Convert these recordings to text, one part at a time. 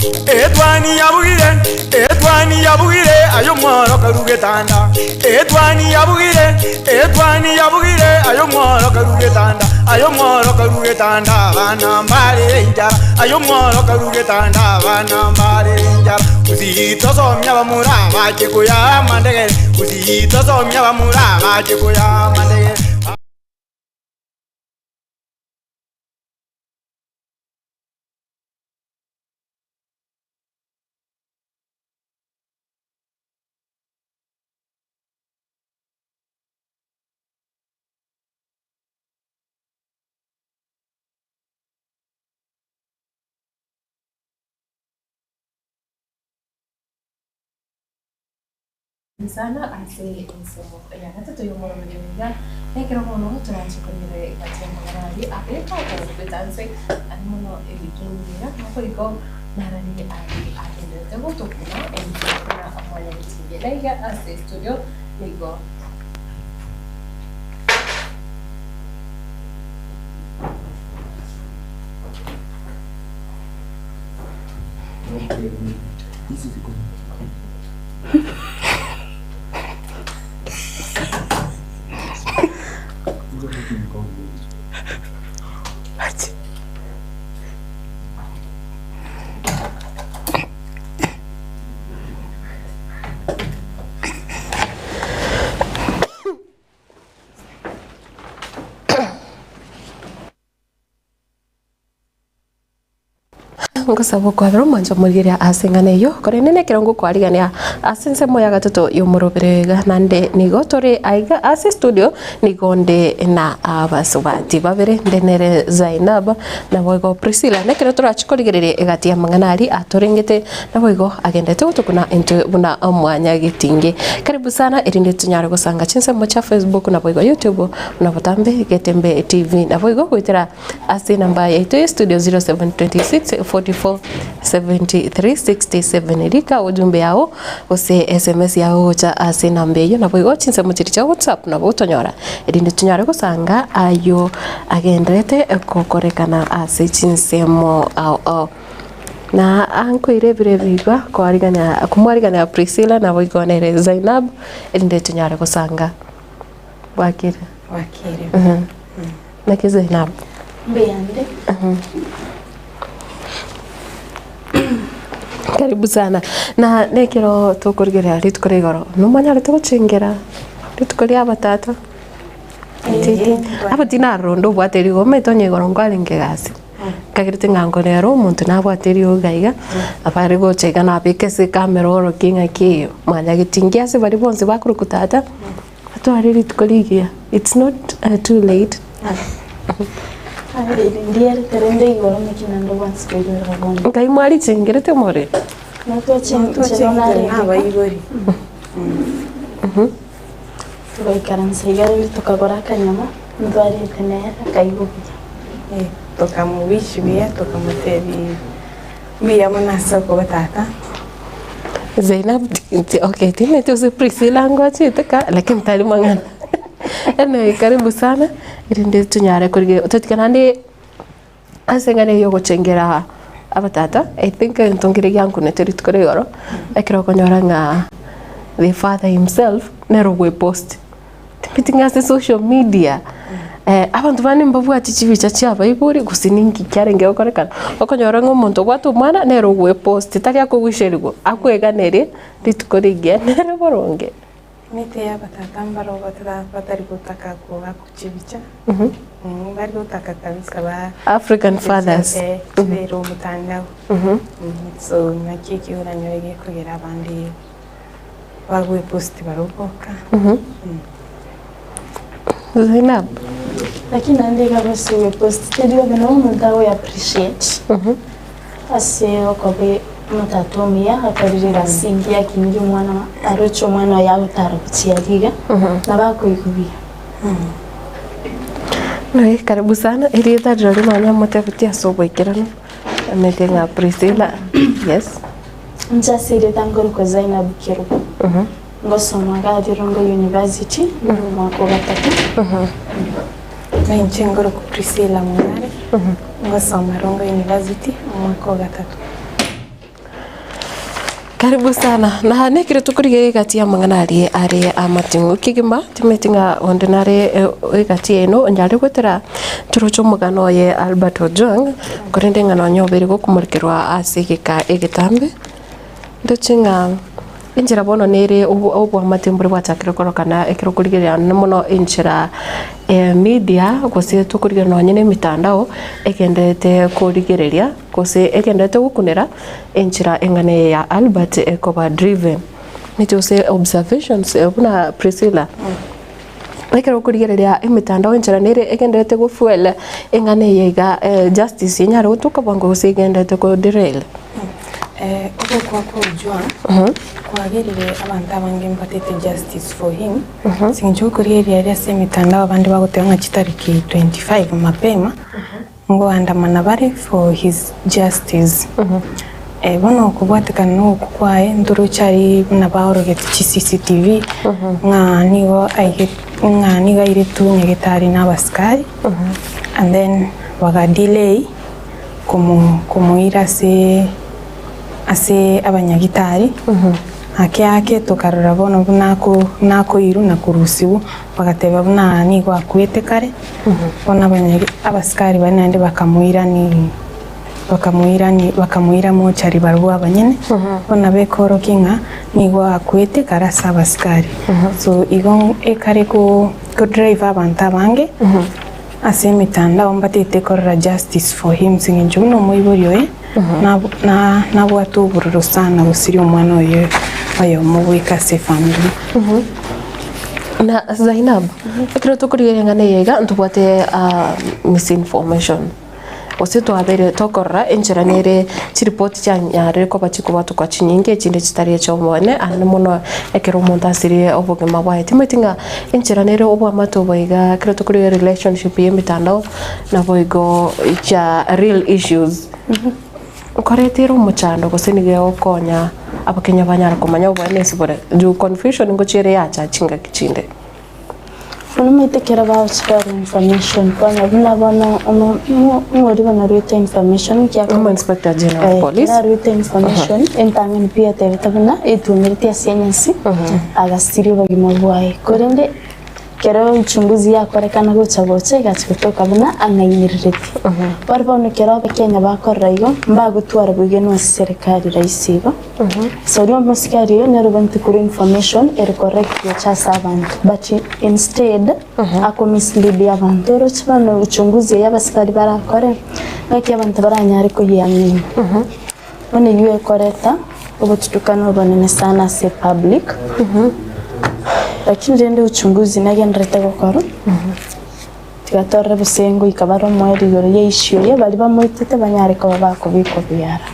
Etwani yabugire, etwani yabugire, aye omworo karue getanda. Etwani yabugire, etwani yabugire, aye omworo karue getanda. Aye omworo karue getanda, abana mbarere enchara. Aye omworo karue getanda, abana mbarere enchara. Gusii tosomia abamura abache koyaa amandegere, Gusii tosomia abamura abache koyaa amandegere. Sana ase ensemo ya gatato y'omoroberi oiga, na ekero bono toranche korigereria egati y'amang'ana aria abeka okogokweta nse aria mono ebitongwa iga, naboigo narari aria agenderete gotokuna intwe buna mwanyagetinge. Na iga ase estudio nigo. Ngosaba okwabera omwancho omorigereria ase eng'ana eyio, korende nekero ngokwarigania ase ensemo ya gatato y'omorobere iga, naende nigo tore aiga ase estudio nigo nde na abasubati babere, nde nere Zainab naboigo Priscilla. Nekero torachi korigereria egati y'amang'ana aria atorengete naboigo agendete gotokuna intwe buna mwanyagetinge. Karibu sana erinde tonyare gosanga chinsemo chia Facebook naboigo YouTube buna botambe Getembe TV naboigo goetera Ase enamba yaito ye studio 0726 44 73 67 rika ujumbe yao gose sms yao gocha ase enamba eyio naboigo chinsemo chiria chia whatsapp nabo otonyora erinde tonyare gosanga ayio agenderete gokorekana ase chinsemo ao ao. Na ankoire ebiro ebi iga koarigania komwarigania Priscilla naboigo nere Zainab erinde tonyare gosanga. Bwakire. Bwakire. Naki Zainab? Mbuyande. Karibu sana. Na nekero tokorigereria rituko ria igoro, nomanyarete gochengera rituko ria abatata? Aba tinarora onde obwate rigo, omanyete onye igoro nkwarenge egasi, nkagerete ng'a nkorera omonto nabwate riogo iga iga, abare gocha iga nabeke ase ekamera orokie ng'aki mwanyagetingi ase baria bonsi bakorokwa tata. Atware rituko rigiya, it's not too late. Ndierete rende igoro naki naende obwansi koigwera bono. Nkai mwarichengerete more? Notwachengerete nabaibori. Tugaikaransa iga rende tukagora akanyama ntwarete nere akaigwa buya. Tokamowish buya tokamotebia mbuya mono ase okoba tata. Zainab okay timanyeti gose Priscilla ngoachete ka lakini tari mang'ana. Anyway karibu sana erinde tonyare korigereria totige naende ase eng'ana eye ya ogochengera abatata I think egento nkere giankunete rituko ria igoro ekero okonyora ng'a the father himself nere ogoepost. Timanyeti ng'a ase social media abanto bande mbabwati chibicha chia abaibori gose ninki kiarenge gokorekana, okonyora ng'a omonto obwate omwana nere ogoepost tari akogucherigwa akoeganerie rituko rigiya nere boronge. Emete ya abatata mbaro batari gotaka koakwa chibicha, mbari gotaka kabisa ba African fathers. chibere omotandao. So naki ekio oranyore gekogera abande bagoeposti baroboka. Zainab. Lakini naende iga gose goepost teri bobe nabo omonto agoe appreciate ase okoba omotata omuya akorire egasi engiya akinire omwana aroche omwana oye agotara gochia aria iga nabo akoigwa buya. Naye karibu sana, erieta rirorio nonya motebetie ase oboikeranu, omanyete ng'a Priscilla, yes. Inche ase erieta nkorokwa Zainab Kerubo, ngosoma iga aria Rongo University, ndire omwaka o gatato. Na inche nkorokwa Priscilla Mong'are, ngosoma Rongo University, omwaka o gatato. Karibu sana na nekero tokorigereria egati y'amang'ana aria are amating'u kegima timanyeti ng'a onde nare egati yaino onye are goetera toroche omogano oye Albert Ojwang korende ng'a nonye obeire gokomorekerwa ase egeka egetambe ndoche ng'a enchera bono nere oboamate mbore bwachakire korokana ekero okorigereria naende mono enchera media gose tokorigereria nonye na emitandao egendererete korigereria. Gose egenderete gokunera enchera eng'ana eye ya Albert ekoba driven. Inche gose observations buna Priscilla, ekero okorigereria emetandao enchera nere egenderete go fuel eng'ana eye iga justice enyare gotoka bwango gose egenderete ko derail. Ogokwa kwa Ojwang kwagerire abanto abange mbatete justice for him, ase eng'encho okorigereria aria ase emetandao abande bagoteba ng'a chitariki 25 mapema. Ngoandamana bare for his justice. Bono okobwatekana nogokwa kwaye ntoroche aria buna baorogeti chi CCTV ng'a nigo ng'a nigo airetwe nyagetari na abasikari and then baga delay komo komoira ase ase abanyagitari ake ake tokarora bono buna ako buna akoirwa na korusiwa bagateba buna nigo akwete kare. Bono abanyagi abasikari baria naende bakamoirani bakamoirani bakamoira mochari barabwo abanyene, bono nabo ekorokia ng'a nigo akwete kare ase abasikari. So igo ekare ko kodrive abanto abange ase emitandao mbatete korora justice for him ase eng'encho buna omoibori oye nab na nabwate obororo sana gosiria omwana oye oyomo goika ase efamiri. Na Zainab, ekero tokorigereria eng'ana eye iga ntobwate misinformation, gose twabeire tokorora enchera nere chiripoti chianyarire koba chikobwatokwa chinyinge echinde chitari echi'oboene aande mono ekero omonto asirie obogima bwaye. Timanyeti ng'a enchera nere oboamate obo iga ekero tokorigereria relationship ya emitandao naboigo chia real issues. Nkoreteire omochando gose nigo egokonya abakenya banyare komanya oboene ase bore juu confusion ngochia ere yacha chingaki chinde. Bono omanyete ekero bagochora information bono buna bono omo ng'ori bono aruete information kiagera Omo inspector general of police. Ekero aruete information entang'ani pi yatebete buna etuomereti ase enyasi agasiria obogima bwaye korende Ekero uchunguzi yakorekana gocha gocha egachia gotoka buna ang'ainereretie. Bare bono ekero abakenya bakorora igo, mbagotwara bwegenwa ase serikali rahisi igo. So oria omosikari oyo nere obwenerete korwa information ere correct gocha ase abanto but instead ako mislead abanto. Oroche bono uchunguzi eye abasikari barakore, ng'aki abanto baranyare koyiamini. Bono eyio ekoreta obotutukano obonene sana ase epublic, lakini rende uchunguzi nagendererete gokorwa, tiga torore gose ngoika bare omoerio igoro ya issue eye baria bamoitete banyare koba bakobikwa biara.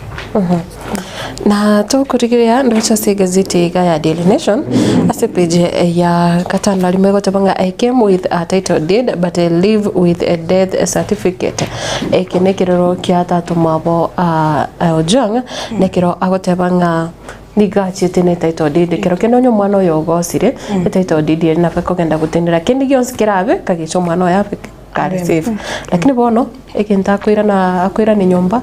Na tokorigereria ndoche ase egazeti iga ya Daily Nation ase page ya gatano na rimo egoteba ng'a I came with a title deed but I leave with a death certificate. Eke nekerero kia tata omwabo Ojwang nekero agoteba ng'a nigo achiete ne title deed ekero kende onye omwana oyo ogosire etitle deed eri nabo ekogenda gotenena kende gionsi kerabe kagecha omwana oye abe kare safe. Lakini bono egento akoirana akoirana nyomba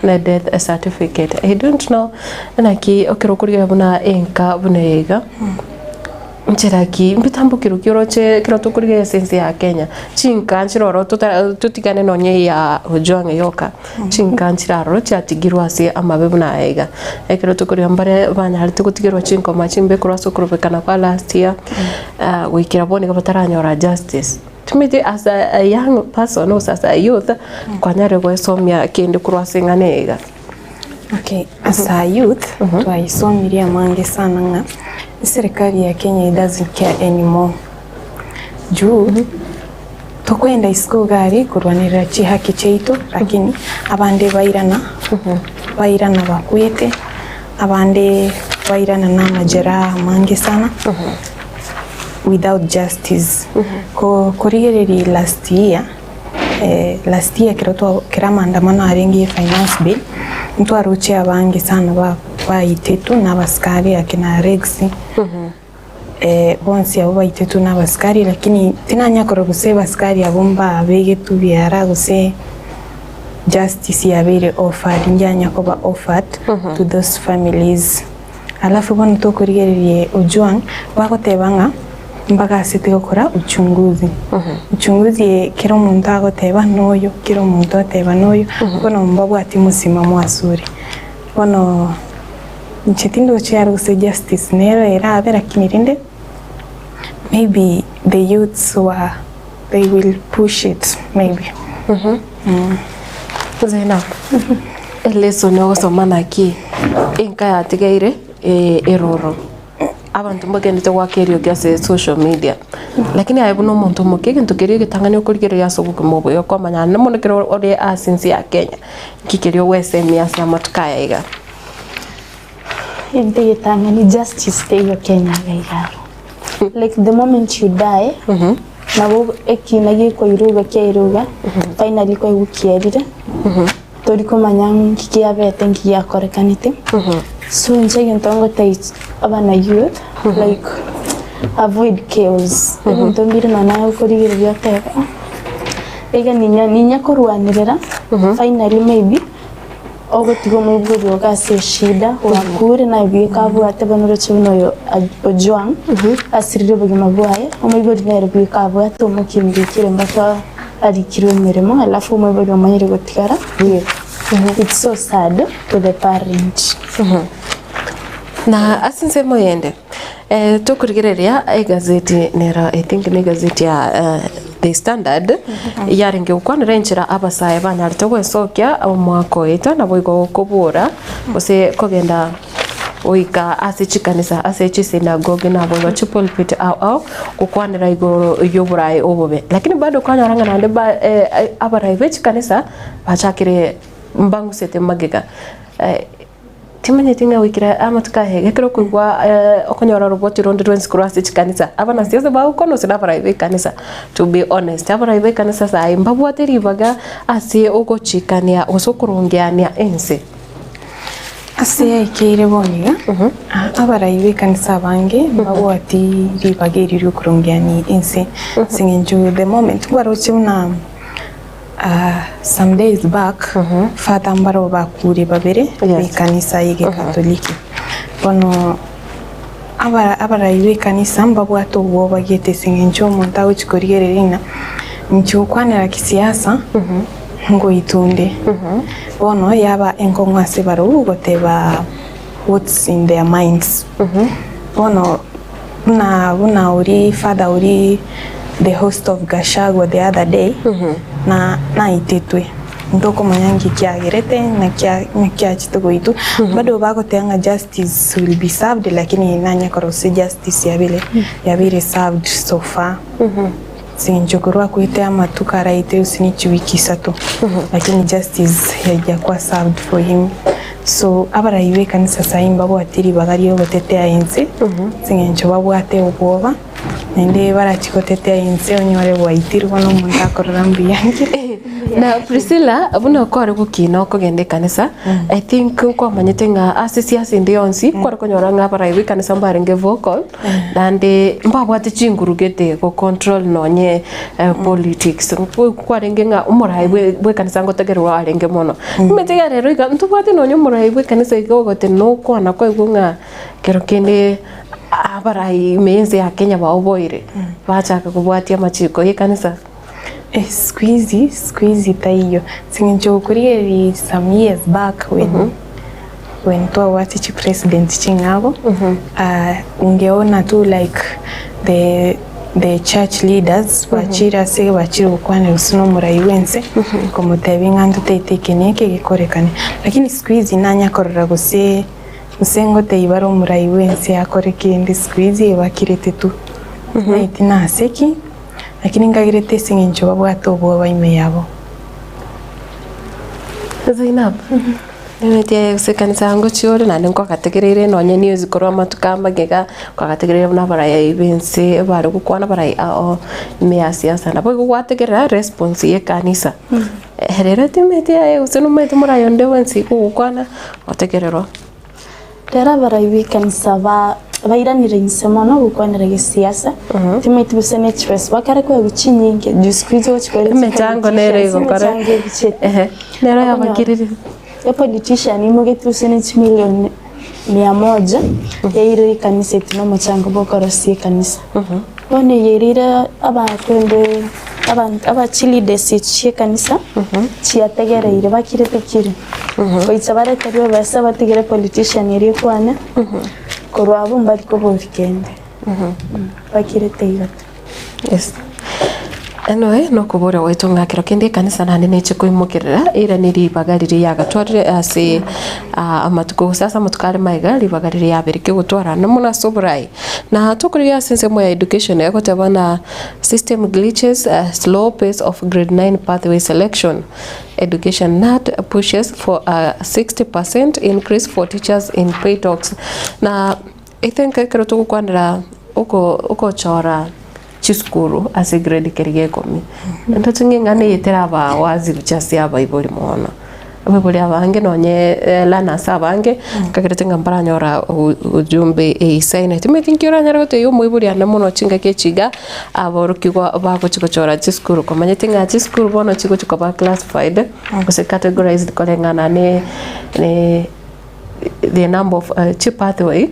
ne death certificate. I don't know naki ekero okorigereria buna enka buna eye iga. Nchera ki mbitambo ki oroche ekero tokorigereria ase ense ya Kenya, chinka nchire ororo tota totigane nonye eya Ojwang yoka, chinka nchire aroro chiatigirwe ase amabe buna aya iga. Ekero tokorigia mbare banyarete gotigerwa chinkoma chimbe korwa ase okorobekana kwa last year, goikera bono iga bataranyora justice. Timanyeti as a young person gose as a youth, kwanyarire goesomia kende korwa ase eng'ana eye iga. Okay, as a youth twaisomirie amange sana ng'a eserikari ya Kenya it doesn't care anymore. Juu tokoenda isiko iga aria korwanerera chihaki chiaito lakini abande bairana bairana bakwete, abande bairana na amajeraha amange sana without justice. Ko korigereria last year. Last year ekero twa ekero amaandamano arenge ye finance bill, ntwaroche abange sana ba baitetwe na abasikari akina Rex, bonsi abwo baitetwe na abasikari lakini tinanya korora gose abasikari abwo mbabegetwe biara gose justice yabeire offered ndianya koba offered to those families. Alafu bono tokorigereria Ojwang bagoteba ng'a mbagasete gokora uchunguzi. Uchunguzi eye kera omonto agoteba noyo, kera omonto oteba noyo, bono mbabwati mosimamo asore. Bono inche tindochi aro gose justice nero erabe lakini rende maybe the youths were they will push it maybe. Zainab, elesson ogosoma naki enka yatigaire eroro abanto mbagendete goaka eriogi ase social media lakini aye buna omonto omoke egento keria egetang'ani okorigereria ase obogima obo igo okomanya naende mono ekero ore ase ense ya Kenya nki keria ogwesemia ase amatuko aya iga. Egento egetang'ani justice teiyo Kenya iga iga aro. Like the moment you die, nabo ekina gekoiruga kiairuga, finally kwaigwa kierire, tori komanya nki kiabete nki giakorekanete. So inche egento ngotebia abana youth, like avoid chaos. Ebinto mbire nonya naye okorigereria otebe ah, iga ninya ninya korwanerera, finally maybe. Ogotiga omoibori ogo ase eshida, gwakure, naye bweka abwate bono oroche buna oyo Ojwang asirire obogima bwaye, omoibori nere bweka abwate omokimbikire mpaka arikirwe emeremo alafu omoibori omanyire gotigara bweka. It's so sad to the parent. Na ase ensemo eyende, tokorigereria egazeti nero I think ne egazeti ya The Standard, yarenge gokwanera enchera abasae banyarete gwesokia omwaka oeta naboigo kobora gose kogenda goika ase chikanisa ase chisinagogi naboigo chipulpit ao ao gokwanera igoro y'oboraai obobe. Lakini bado kwanyora ng'a naende ba abarai be chikanisa bachakire mbang'usete magega. Timanyeti ng'a goikera amatuko aya iga ekero okoigwa okonyora oroboti ronde rwensi korwa ase chikanisa, abanasiasa bagokwana gose nabarai b'ekanisa to be honest, abarai b'ekanisa saii mbabwate ribaga ase ogochikania gose okorongeania ense. Ase yaikeire bono iga, abarai b'ekanisa abange mbabwati ribaga erio riokorongeania ense ase eng'encho the moment kwaroche buna. Some days back father mbaro bakure babere b'ekanisa y'egekatoliki. Bono abarai b'ekanisa mbabwate obwoba gete ase eng'encho omonto agochia korigereria ng'a inche gokwanera kisiasa ngoitunde. Bono yaba enkong'u ase barobwo goteba what's in their minds. Bono Buna buna oria father oria the host of Gachagua the other day na naitetwe ntokomanya nki kiagerete naki kiachete goitwa bado bagoteba ng'a justice will be served lakini nanye korora gose justice yabere yabeire served so far ase eng'encho korwa akwete amatuko araete gose ne chiwiki isato lakini justice haijakuwa served for him. So abarai b'ekanisa saii mbabwati ribaga ri'ogotetea inse, ase eng'encho babwate obwoba, naende barachie gotetea inse onyore gwaitirwe nomonto akorora mbuya nkere. Na Priscilla, buna kware gokina okogenda ekanisa, I think nkwamanyete ng'a ase siasa ende yonsi, kware konyora ng'a abarai b'ekanisa mbarenge vocal, Naende mbabwate chinguru gete go control nonye politics. Kwarenge ng'a omorai bw'ekanisa ngotegererwa arenge mono. Nimanyete iga rero iga ntobwate nonye omorai bw'ekanisa iga ogotenena okwana kwaigwa ng'a kero kende abarai ime y'ense ya Kenya baoboire, bachaka kobwatia amachiko y'ekanisa. Siku hizi, siku hizi taiyo. Ase eng'encho okorigereria some years back when when twabwate chipresident ching'ao, ungeona tu like the the church leaders bachire ase bachire gokwanera gose na omorai bwense komotebia ng'a ntotaete eke na eke gekorekane. Lakini siku hizi nanya korora gose gose ngotebia bare omorai bwense akore kende siku hizi ebakirete tu. Timanyeti nase ki. Lakini nkagerete ase engencho babwate obwoba ime yabo. Zainab, Nimanyete aye gose ekanisa ya ngochia ore naende nkwagategereire nonye news korwa amatuko amagega, nkwagategereire buna abarai b'ense bare gokwana abarai ao ime ya siasa. Nabo igo gwategerera response ya ekanisa. Rero timanyeti aye gose nomanyete morai onde bwensi ogokwana otegererwa. Rero abarai b'ekanisa ba bairanire inse mono gokwanera gesiasa, timanyeti gose ne chibesa bakare koegwa chinyinge juu siku hizi ogochi koira Emechango nere igokora. emechango ebichete. Ehe, nero yabakirire. E politician imogeti gose ne chimilion. mia moja yairwe ekanisa eti na omochango bwa okorosia ekanisa. Bono eye erire abakwende abanto aba chileaders echi chia ekanisa chiategereire bakirete kiri. Goicha bareterwe ebesa batigere politician eria ekwane, korwa abwo mbari koboria kende, bakirete igo tu. Yes. Anyway, nokobora gwaito ng'a kero kende ekanisa naende neche koimokerera eirane ribaga riria yagatwarire ase ah, amatuko gose ase amatuko are magega ribaga riria yabereke gotwara na mono ase oborai. Na tokorigia ase ensemo ya education egoteba na system glitches, slow pace of grade 9 pathway selection, education nut pushes for a 60% increase for teachers in pay talks. Na I think ekero togokwanera oko ogochora chisukuru ase egrade keria gia ikomi, ntoche ng'a eng'ana eye teraba wazi gochia ase abaibori mono. Abaibori abange nonye learners abange, nkagerete ng'a mbaranyora ujumbe eisaine. Timanyeti nki oranyare gotebia omoibori ande mono chingaki echi iga, aborokigwa bagochi gochora chisukuru komanyete ng'a chisukuru bono chigochi koba classified, gose categorized koreng'ana ne ne. the number of chipathway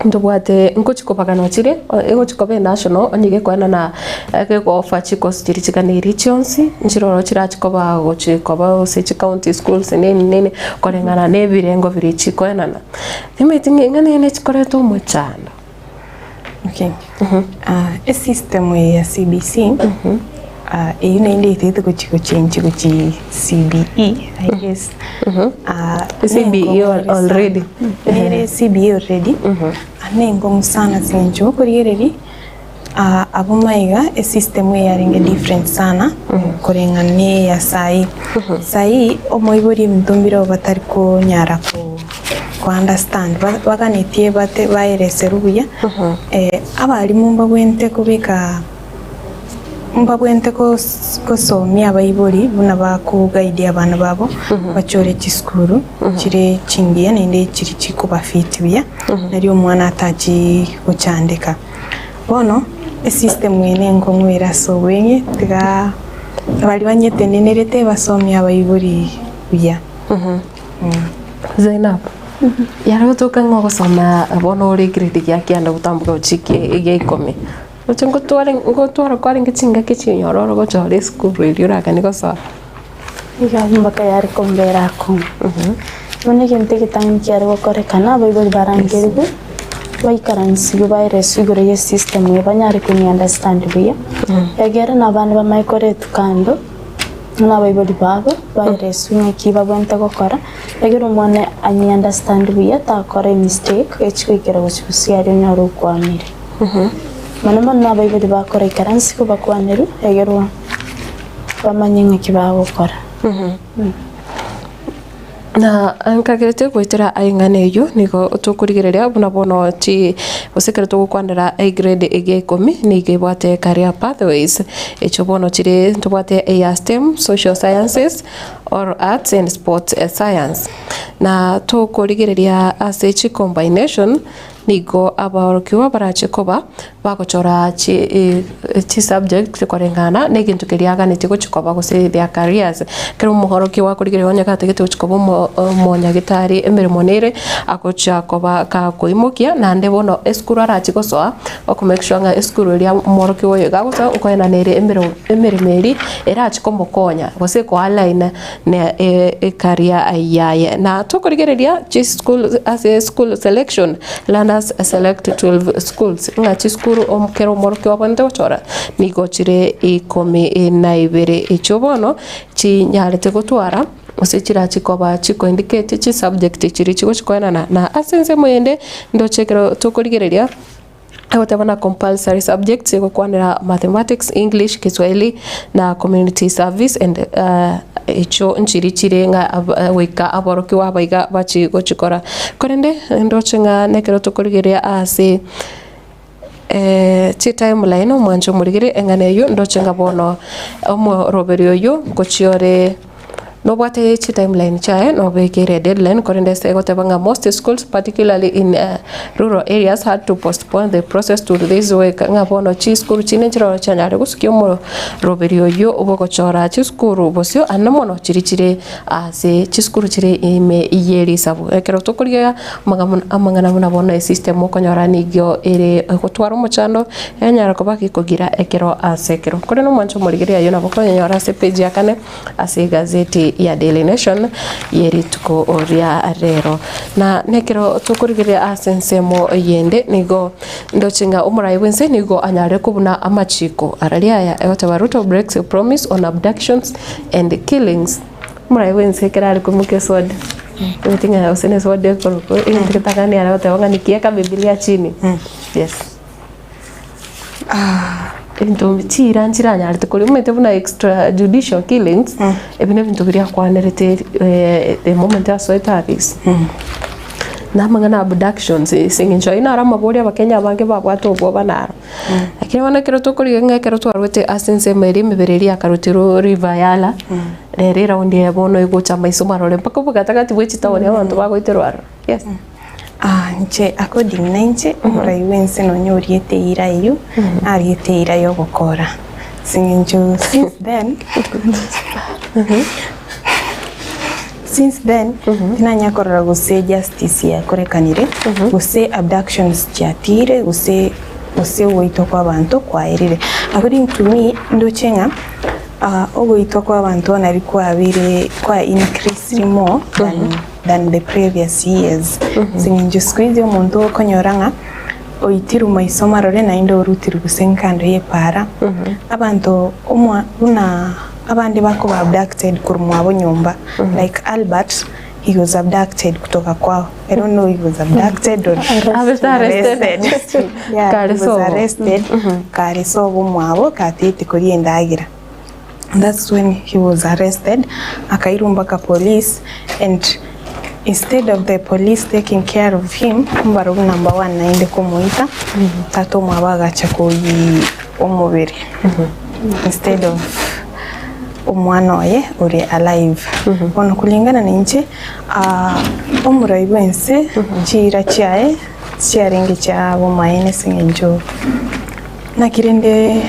ntobwate ngochi kobaganwa chire, egochi koba enational onye gekoenana ege offer chikosi chiria chiganeiri chionsi, nchire ororo chirachi koba gochi koba gose chicounty schools nini nini koreng'ana na ebirengo biria chikoenana. Nimanyete ng'a eng'ana eye nechikoreta omochando. Okay. Esystem eye ya CBC, eyio naende etagete gochi gochengi gochi CBE, I guess. CBE already. Nere CBE already, nengong'u sana ase eng'encho okorigereria abwo maiga esystem eye yarenge different sana koreng'ana na eya saii. Saii omoibori ebinto mbire batari konyara ko. Ko understand baganetie bate baereserwe buya abalimu mbabwenerete kobeka mbabwenerete gosomia abaibori buna bakoguide abana babo bachore chisukuru chire chingiya naende chiri chikobafit buya nario omwana atachi gochandeka. Bono esystem eye nenkong'u ere ase obweng'e tiga baria banyetenenerete basomie abaibori buya. Zainab, yare gotoka ng'a ogosoma bono ore egrade gia kianda gotamboka gochia egia ikomi, roche ngotware ngotwara kwarenge chingaki chinyororo gochora esukuru eria oraganie gosoa? Iga mpaka yare kombera akong'u. Bono egento egetang'ani kiare gokorekana, abaibori barangerigwe, baikaransigwe baereswe igoro ya esystem eye banyare komi understand buya, egere na abana bamanye koretwa kando. Buna abaibori babo baereswe ng'aki babwenerete gokora, ekero omwana anyi understand buya takora emistake echi goikera gochia gosiria aria onyore okwamire. Mono mono na abaibori bakora ikaransi kobakwanerwa ekero bamanye ng'aki bagokora. Na nkagerete goetera eng'ana eyio, nigo tokorigereria buna bono chi gose ekero togokwanera egrade egia ikomi, nigo ebwate career pathways, echio bono chire ntobwate eya STEM, social sciences, or arts and sports science. Na tokorigereria ase chicombination, Nigo aborokigwa barache koba bagochora chisubject koreng'ana negento keria aganetie gochia koba gose their careers. Ekero omworokigwa akorigereria onye gatagete gochia koba omonyagetari emeremo nere agochia koba gakoimokia naende bono esukuru arache gosoa oko make sure ng'a esukuru eria omworokigwa oyo iga agosoa nkoenana ere emeremo eria erache komokonya gose ko align ne ecareer yaye. Na tokorigereria chischool ase school selection, learners select 12 schools, ng'a chisukuru kera omworokia obwenerete gochora nigo chire ikomi na ibere. Echio bono chinyarete gotwara gose chirachi koba chiko indicate chisubject chiria chigochi koenana. Na ase ensemo eyende ndoche ekero tokorigereria. Egoteba na compulsory subjects egokwanera mathematics, English, Kiswahili na community service and echio nchiri chire ng'a goika aborokigwa abaiga bachi gochikora. Korende ndoche ng'a nekero tokorigereria ase chitimeline omwancho omorigereria eng'ana eywo ndoche ng'a bono omoroberi oywo ngochia ore. Nobwate chitimeline chiaye nobekire deadline korende ase egoteba ng'a most schools particularly in rural areas had to postpone the process to this week ng'a bono chisukuru chinde nchiroro chianyare gosukia omoroberi oyio bwogochora chisukuru bosio ande mono chiria chire ase chisukuru chire ime ye risabu. Ekero tokorigia amang'ana buna bono esystem okonyora nigo ere gotwara omochando yanyara koba gekogira ekero ase ekero. Korende omwancho omorigereria ayio nabo okonyanyora ase epage ya kane. Ase egazeti ya Daily Nation ye rituko ria rero. Na nekero tokorigereria ase ensemo yende nigo ndoche ng'a omorai bw'ense nigo anyare kobuna amachiko araria aya egoteba Ruto breaks a promise on abductions and killings. Omorai bw'ense ekero are koimokia esword omanyete ng'a gose ne esword ekorokwa egento getang'ani are goteba ng'a nikieka bibilia chini yes. Ebinto chiira nchiranyarete koria omanyete buna extra judicial killings, ebi na ebinto biria akwanerete the moment asoete office. Na amang'ana ya abductions ase eng'encho ayio naro amaborio abakenya abange babwate obwoba naro. Lakini bono ekero tokorigia ng'a ekero twarwete ase ensemo eria emebere eria yakarutirwe river yala, rero eraundi eye bono egocha maiso marore mpaka obogatagati bwe chitaoni abanto bagoiterwa aroro, yes. Inche according na inche omorai bwense nonya oriete eira eyio nariete eira yogokora ase eng'encho since then since then tinanya korora gose justice yakorekanire gose abductions chiatire gose gose ogoitwa kwa abanto kwaerire. According to me ndoche ng'a ogoitwa kwa abanto nari kwabeire kwa increased more than than the previous years. Ase eng'encho siku hizi omonto okonyora ng'a oitirwe maiso marore naende orutirwe gose nkando ye epaara, abanto omwa buna abande bakoba abducted korwa mwabo nyomba like Albert he was abducted kutoka kwao, I don't know he was abducted or Arrested. arrested. Yeah, Kare he was sobo. arrested kare sobo mwabo katiete koria endagera. That's when he was arrested akairwa mpaka police and instead of the police taking care of him mbarobwo number one naende komoita tata omwabo agacha koyia omobere instead of omwana oye ore alive. Bono kulingana na inche omorai bwense chiira chiaye chiarenge chia bomaene ase eng'encho naki rende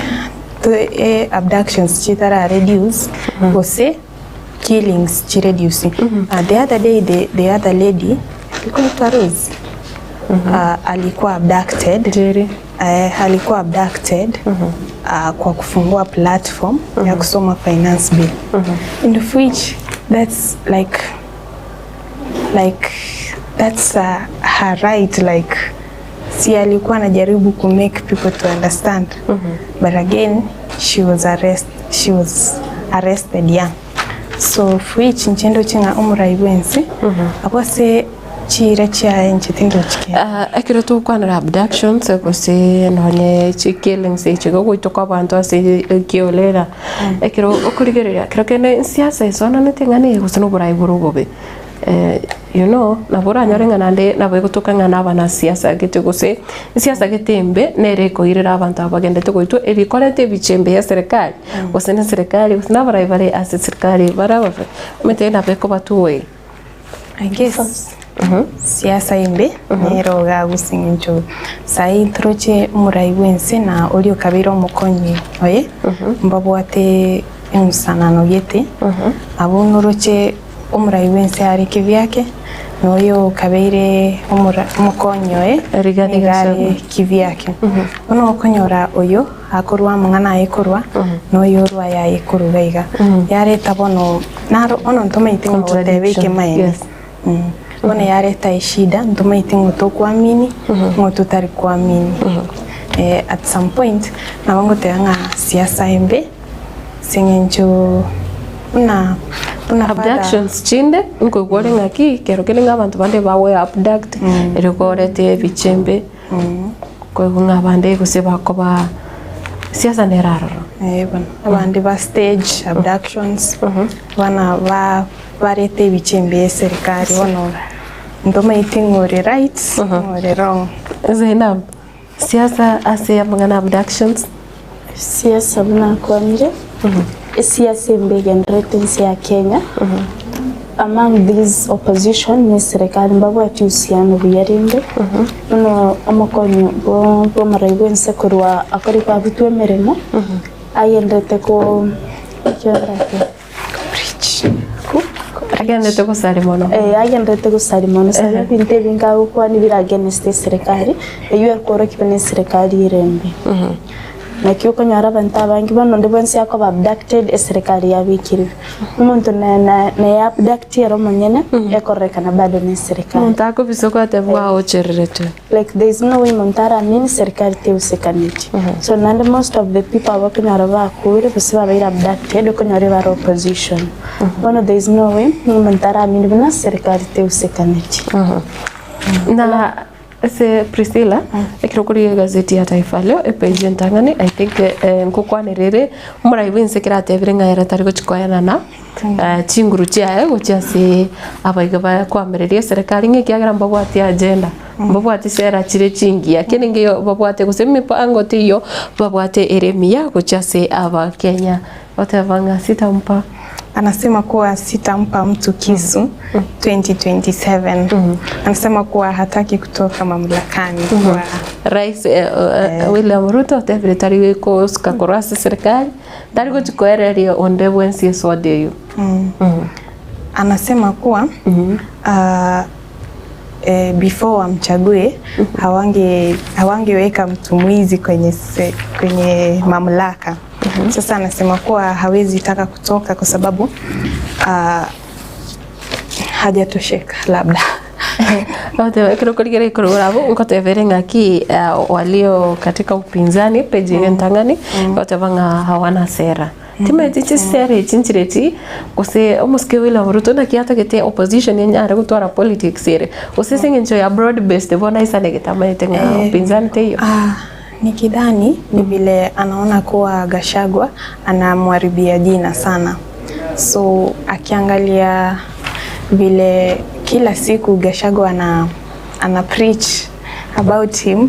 abductions chitara reduce gose killings chi reduce. The other day the other lady alikuwa Rose alikuwa abducted Njeri. Alikuwa abducted kwa kufungua platform ya kusoma finance bill and of which that's like like that's her right like si alikuwa anajaribu ku make people to understand but again she was arrest, she was arrested yeah so of which inche ndoche ng'a omorai bwensi abwo ase chiira chiaye inche tindochi kende. Ah, ekero togokwanera abductions gose nonye chi killings echi iga ogoitwa kwa abanto ase ekiorera, ekero okorigereria kero kende siasa esonanete ng'a neye gose na oborai bore obobe. You know, nabo oranyore ng'a naende nabo egotoka ng'a nabanasiasa gete gose esiasa gete embe nere ekoirera abanto aba bagendete goitwa ebikoreta ebicha embe ya eserekari, gose na eserekari gose na abarai bare ase eserekari bare ababe, omanyete nabo ekobatua iga. I guess siasa embe nero iga gose eng'encho saii toroche omorai bwense na oria okabeire omokonyi oye mbabwate emusanano gete, abwo noroche Omorai bw'ense are kibiake, na oyo okabeire omokonyi oye Rigathi nigo are Gachagua. kibiake. Bono okonyora oyo akorwa amang'ana aye korwa, na oyo orwa ayaye korwa iga iga. Yareta bono naro bono ntomaeti ng'a goteba Contradiction, ekemaene. yes. Bono yareta eshida ntomaeti ng'a tokwamini ng'a totari kwamini. At some point nabo ngoteba ng'a siasa embe. Ase eng'encho buna buna father Abductions chinde nkoigwa ore ng'aki kero kende ng'a abanto bande bagoe abduct erio koreta ebicha embe koigwa ng'a abande gose bakoba siasa nere aroro. Eh bono abande ba stage abductions bana ba barete ebicha embe ya eserikari bono ntomaeti ng'a ore right ng'a ore wrong. Zainab, siasa ase amang'ana abductions. Siasa buna akwanire. Esiasa embe egendererete ense ya Kenya, among these opposition ne eserekari mbabwati uhusiano buya rende, buna omokonyi bwo bw'omorai bw'ense korwa akore kwabutwa emeremo, agenderete ko ekio Agenderete gosari mono. Eh, agenderete gosari mono sababu ebinto ebinge agokwana bire against eserekari, eywo ekorokia buna eserekari ere embe. Naki okonyora abanto abange bono onde bwensi akoba abducted eserekari yabekirwe. Omonto na na naye abduct ere omonyene, ekororekana bado na eserekari. Omonto akobisa okwateba bwaochereretwe. Like there is no way monto aramini serikali teusekaneti. So naende most of the people aba okonyora bakure gose babeire abducted okonyora ebare opposition. Bono there is no way omonto aramini buna serikali teusekaneti. Na ase Priscilla, ekero okorigia egazeti ya Taifa Leo, epage entang'ani, I think eh, nkokwanera ere, omorai bwense ekero atebire ng'a ere tari gochi koenana chinguru chiaye gochia ase abaiga bakoamereria eserekari ng'a ekiagera mbabwati agenda, mbabwati sera chire chingiya, kende nkeiyo babwate gose emipango teiyo babwate ere emiya gochia ase abakenya. Goteba ng'a sitampa. Anasema kuwa sitampa mtu kisu 2027. Anasema kuwa hataki kutoka mamlakani kuwa Rais William Ruto otebire tari gosuka korwa ase eserekari, tari gochia koereria onde bwensi eswada eywo. Anasema kuwa eh, before wamchague hawange hawangeweka mtu mwizi kwenye, se, kwenye mamlaka. Sasa anasema kuwa hawezi taka kutoka kwa sababu hajatosheka labda. Goteba ekero okorigereria korwa abwo ngotebere ng'aki walio katika upinzani page eye entang'ani goteba ng'a hawana sera. Timanyeti chisera echi nchire echi gose omosike William Ruto naki atagete opposition enyare gotwara politics ere gose ase eng'encho ya broad based bono aisanegete amanyete ng'a upinzani teiyo. Nikidhani ni vile anaona kuwa Gachagua anamharibia jina sana, so akiangalia vile kila siku Gachagua ana, ana preach about him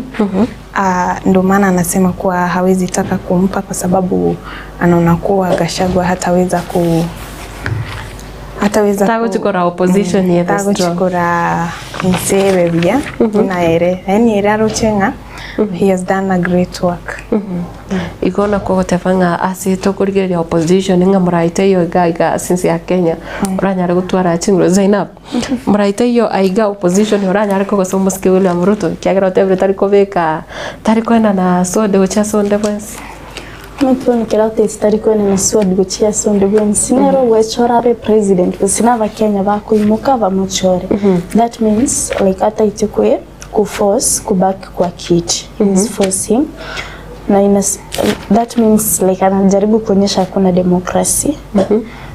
ndo maana anasema kuwa hawezi taka kumpa kwa sababu anaona kuwa Gachagua hataweza ku hataweza ku- Tagochikora opposition ebe strong. tagochikora nsebe buya buna ere yaani ere aroche ng'a he has done a great work. Igo nakwo goteba ng'a ase tokorigereria opposition ng'a moraite iyo iga iga ase ense ya Kenya oranyare gotwara chinguru Zainab moraite iyo aiga opposition oranyare kogosa omosike William Ruto ekiagera otebire tari kobeka tari koenana sword gochia ase onde bwensi. Omotuoni kera oteti tari koenana sword gochia ase onde bwensi nere ogwechora abe president gose na abakenya bakoimoka bamochore that means like ataete kwe ku force kubaki kwa kiti he is forcing na inas, that means like anajaribu kuonyesha hakuna demokrasi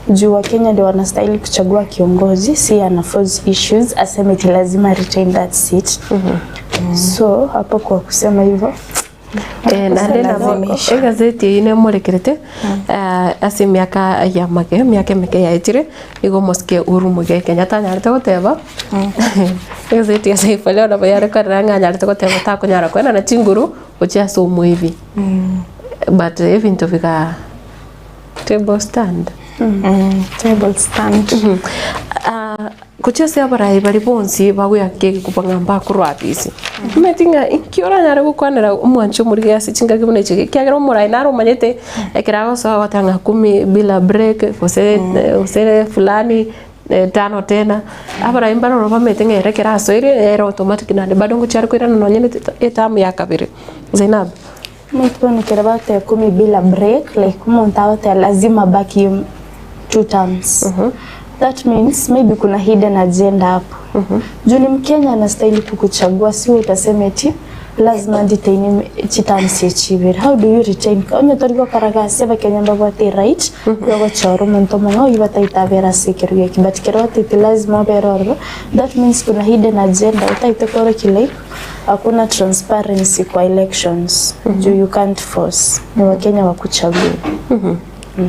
juu Wakenya ndio wanastahili kuchagua kiongozi, si ana force issues aseme eti lazima retain that seat so hapo kwa kusema hivyo Eh, naende nabo Lazimisha. egazeti eyio nemorekerete ase emiaka ya make emiaka emeke yaetire igo omosike Uhuru Muigai Kenyatta anyarete goteba egazeti ya Taifa Leo nabo yare korera ng'a anyarete goteba takonyara koenana chinguru gochia ase omoibi but ebinto biga table stand. Table stand. Gochia ase abarai baria bonsi bagoeaka egekuba ng'a mbakorwa afisi, omanyete ng'a inki oranyare gokwanera omwanchi omorige ase chingaki buna echi, ekiagera omorai naro omanyete ekero agosoa agoteba ng'a kumi bila break gose gose fulani tano tena, abarai mbare ororo bamaete ng'a ere ekero asoire ere automatic naende bado ngochia are koirana nonye na etamu ya kabere. Zainab. Omanyete bono ekero bagoteba kumi bila break like omonto agoteba lazima abaki two terms that means maybe kuna hidden agenda hapo juu ni mkenya anastahili kukuchagua si wewe utasema eti lazima nditaine chiterms echibere how do you retain onye tori gokora gasi abakenya mbabwate eright yogochora omonto omong'ao oywo bataete abere ase ekerogo eke but kero otaete lazima obere ororo that means kuna hidden agenda otaete korokia like Hakuna transparency kwa elections juu you can't force ni wakenya wakuchague.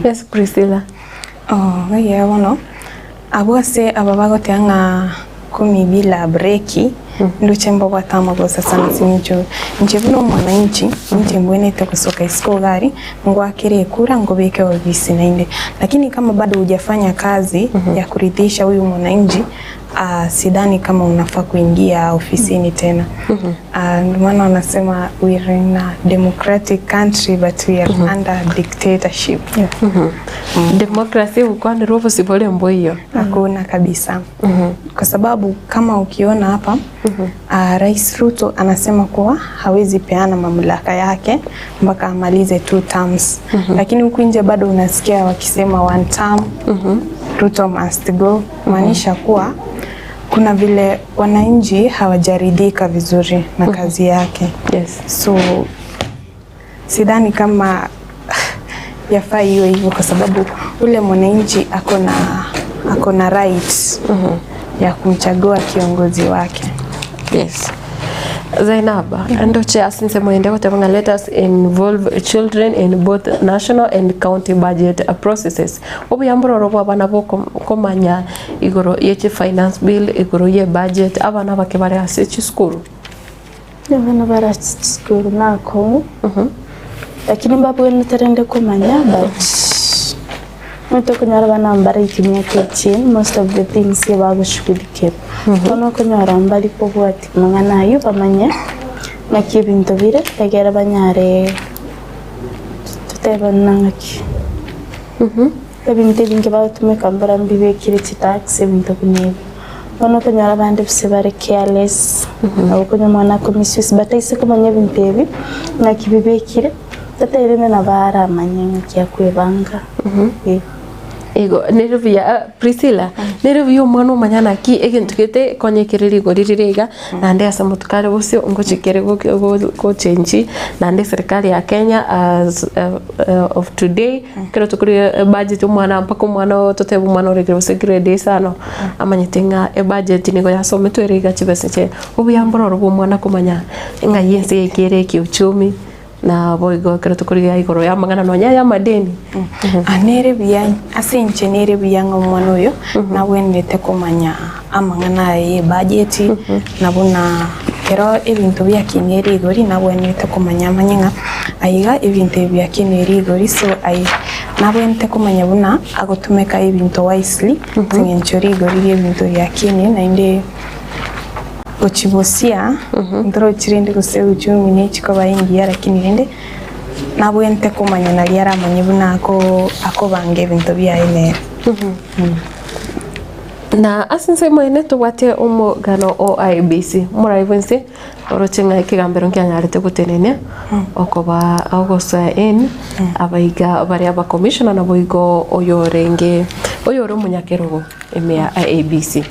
Yes, Priscilla. Oh, ekiagera bono, abwo ase aba bagoteba ng'a kumi bila breki, Ndoche mbabwate amagoso sana ase eng'encho inche buna omwananchi, inche mbwenerete gosoka isiko iga aria, ngwakere ekura ngobeke obisi naende. Lakini kama bado hujafanya kazi ya kuridhisha huyu mwananchi, sidhani kama unafaa kuingia ofisini tena. Ndio maana wanasema we are in a democratic country but we are under dictatorship. Democracy egokwanera obosibore mboiyo. Hakuna kabisa. Kwa sababu kama ukiona hapa Rais Ruto anasema kuwa hawezi peana mamlaka yake mpaka amalize two terms. Lakini huku nje bado unasikia wakisema one term, Ruto must go, maanisha kuwa kuna vile wananchi hawajaridhika vizuri na kazi yake. So sidhani kama yafaa iwe hivyo kwa sababu ule mwananchi ako na right ya kumchagua kiongozi wake. Yes. Zainab, ndoche asinse moende goteba ng'a let us involve children in both national and county budget processes. Obuya mbororo bwa abana bokomanya igoro ye chi finance bill, igoro ye budget, abana abake bare ase chisukuru. Abana bare ase chisukuru nakong'u, lakini mbabwenerete rende komanya but omanyete okonyora abana mbare emiaka eighteen most of the things ebagoshughulikera. Bono okonyora mbari kobwatia amang'ana aywo bamanye ng'aki ebinto bire egere banyare totebane ng'aki ebinto ebinge bagotumeka mbora mbibekire chitax ebinto buna ebio. Bono okonyora abande gose bare careless, nabo okonyora omwana ako misuse but aise komanya ebinto ebi ng'aki bibekire, tatairane nabo aramanye ng'aki akwebanga igo. Igo nere buya Priscilla, nere buya omwana omanya naki egento gete konya ekere rigori rire iga, naende ase amatuko are bosio ngochikere gochengi, naende eserikari ya Kenya as of today, ekero tokorigia ebudget omwana mpaka omwana oo totebe omwana ore gose grade isano, amanyete ng'a ebudget nigo yasometwe ere iga chibesa echi, obuya mbororo bwa omwana komanya ng'ai ense yaikire ere kiuchumi. Naboigo ekero tokorigia igoro y'amang'ana nonya ay'amadeni. Nere buya ase inche nere buya ng'a omwana oyo nabwenerete komanya amang'ana aye y'ebudget, na buna ekero ebinto biakinire rigori nabwenerete komanya amanye ng'a aiga ebinto ebi biakinire rigori so aye nabwenerete komanya buna agotumeka ebinto wisely ase eng'encho rigori ri'ebinto riakinire naende. Gochibosia, ntorochi rende gose uchumi nechikoba engiya lakini rende nabwenerete komanya naria aramanye buna akobanga ebinto biaye nere. Na ase ensemo ene tobwate omogano o IEBC, omorai bwense oroche ng'a ekegambero nkianyarete gotenenia okoba ogosoa in abaiga baria abacommissioner naboigo oyorenge oyore omonyakerogo ime ya IEBC.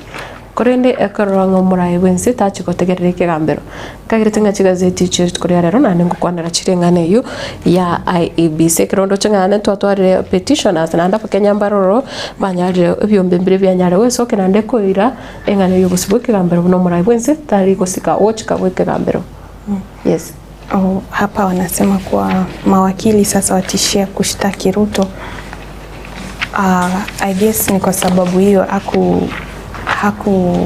Korende ekerora ng'a omoraai bw'ense tachi gotegerera ekegambero, nkagerete ng'a chigazeti echi rituko ria rero naende ngokwanera chire eng'ana eyio ya IEBC. Ekero ndoche ng'a naende twatwarire petitioners naende abakenya mbare ororo banyarire ebiombe mbire bianyare goesokia naende koira eng'ana eyio obosio bw'ekegambero buna omoraai bw'ense tari gosika ogochika gw'ekegambero. Yes. Oh, hapa wanasema kuwa mawakili sasa watishia kushtaki Ruto. I guess ni kwa sababu hiyo aku haku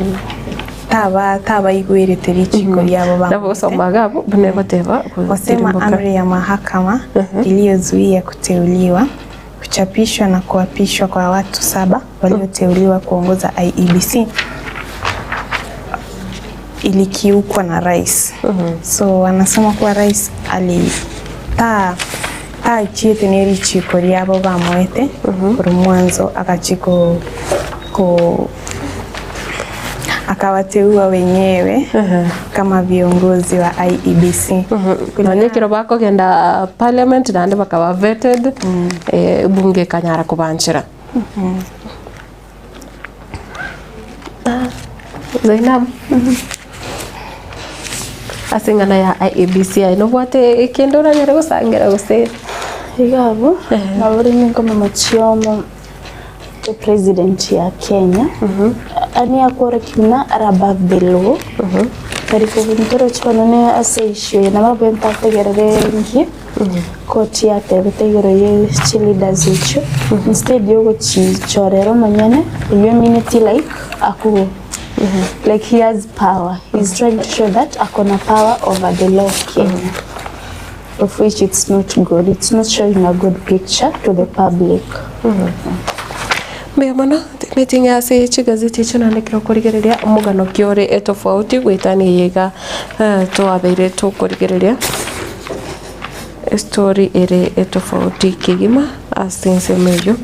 taba tabaigwerete richiko riabo Nabo bamwete. gosoma iga abwo buna egoteba Wasema gotirimboka. amri ya mahakama iliyozuia kuteuliwa, kuchapishwa na kuapishwa kwa watu saba walioteuliwa kuongoza IEBC ilikiukwa na rais. So wanasema kuwa rais ali tachiete ne richiko riabo bamoete korwa mwanzo agachia ko ko akawateua wenyewe kama viongozi wa IEBC. Nonya ekero bakogenda parliament naende bakaba vetted, ebunge ekanyara kobanchera. Zainab, ase eng'ana ya IEBC aye nobwate ekende oranyare gosangera gose? Iga abwo, nabo rende nkomama chiomo president ya Kenya, ani akworokia buna are above the law, tari kobuntora chikono ne ase issue eye nabo abwenerete ategerere nki Koti yatebete igoro ye chileaders echio instead yogochichora ere omonyene, eyio emineti like aku. Like he has power. He's trying to show that akona power over the law of Kenya. Of which it's not good. It's not showing a good picture to the public. Mbuya mono, meeting ase chigazeti echio naende ekero okorigereria omogano ki ore etofauti goetania eye iga twabeire tokorigereria estory ere etofauti kegima ase ensemo eyio.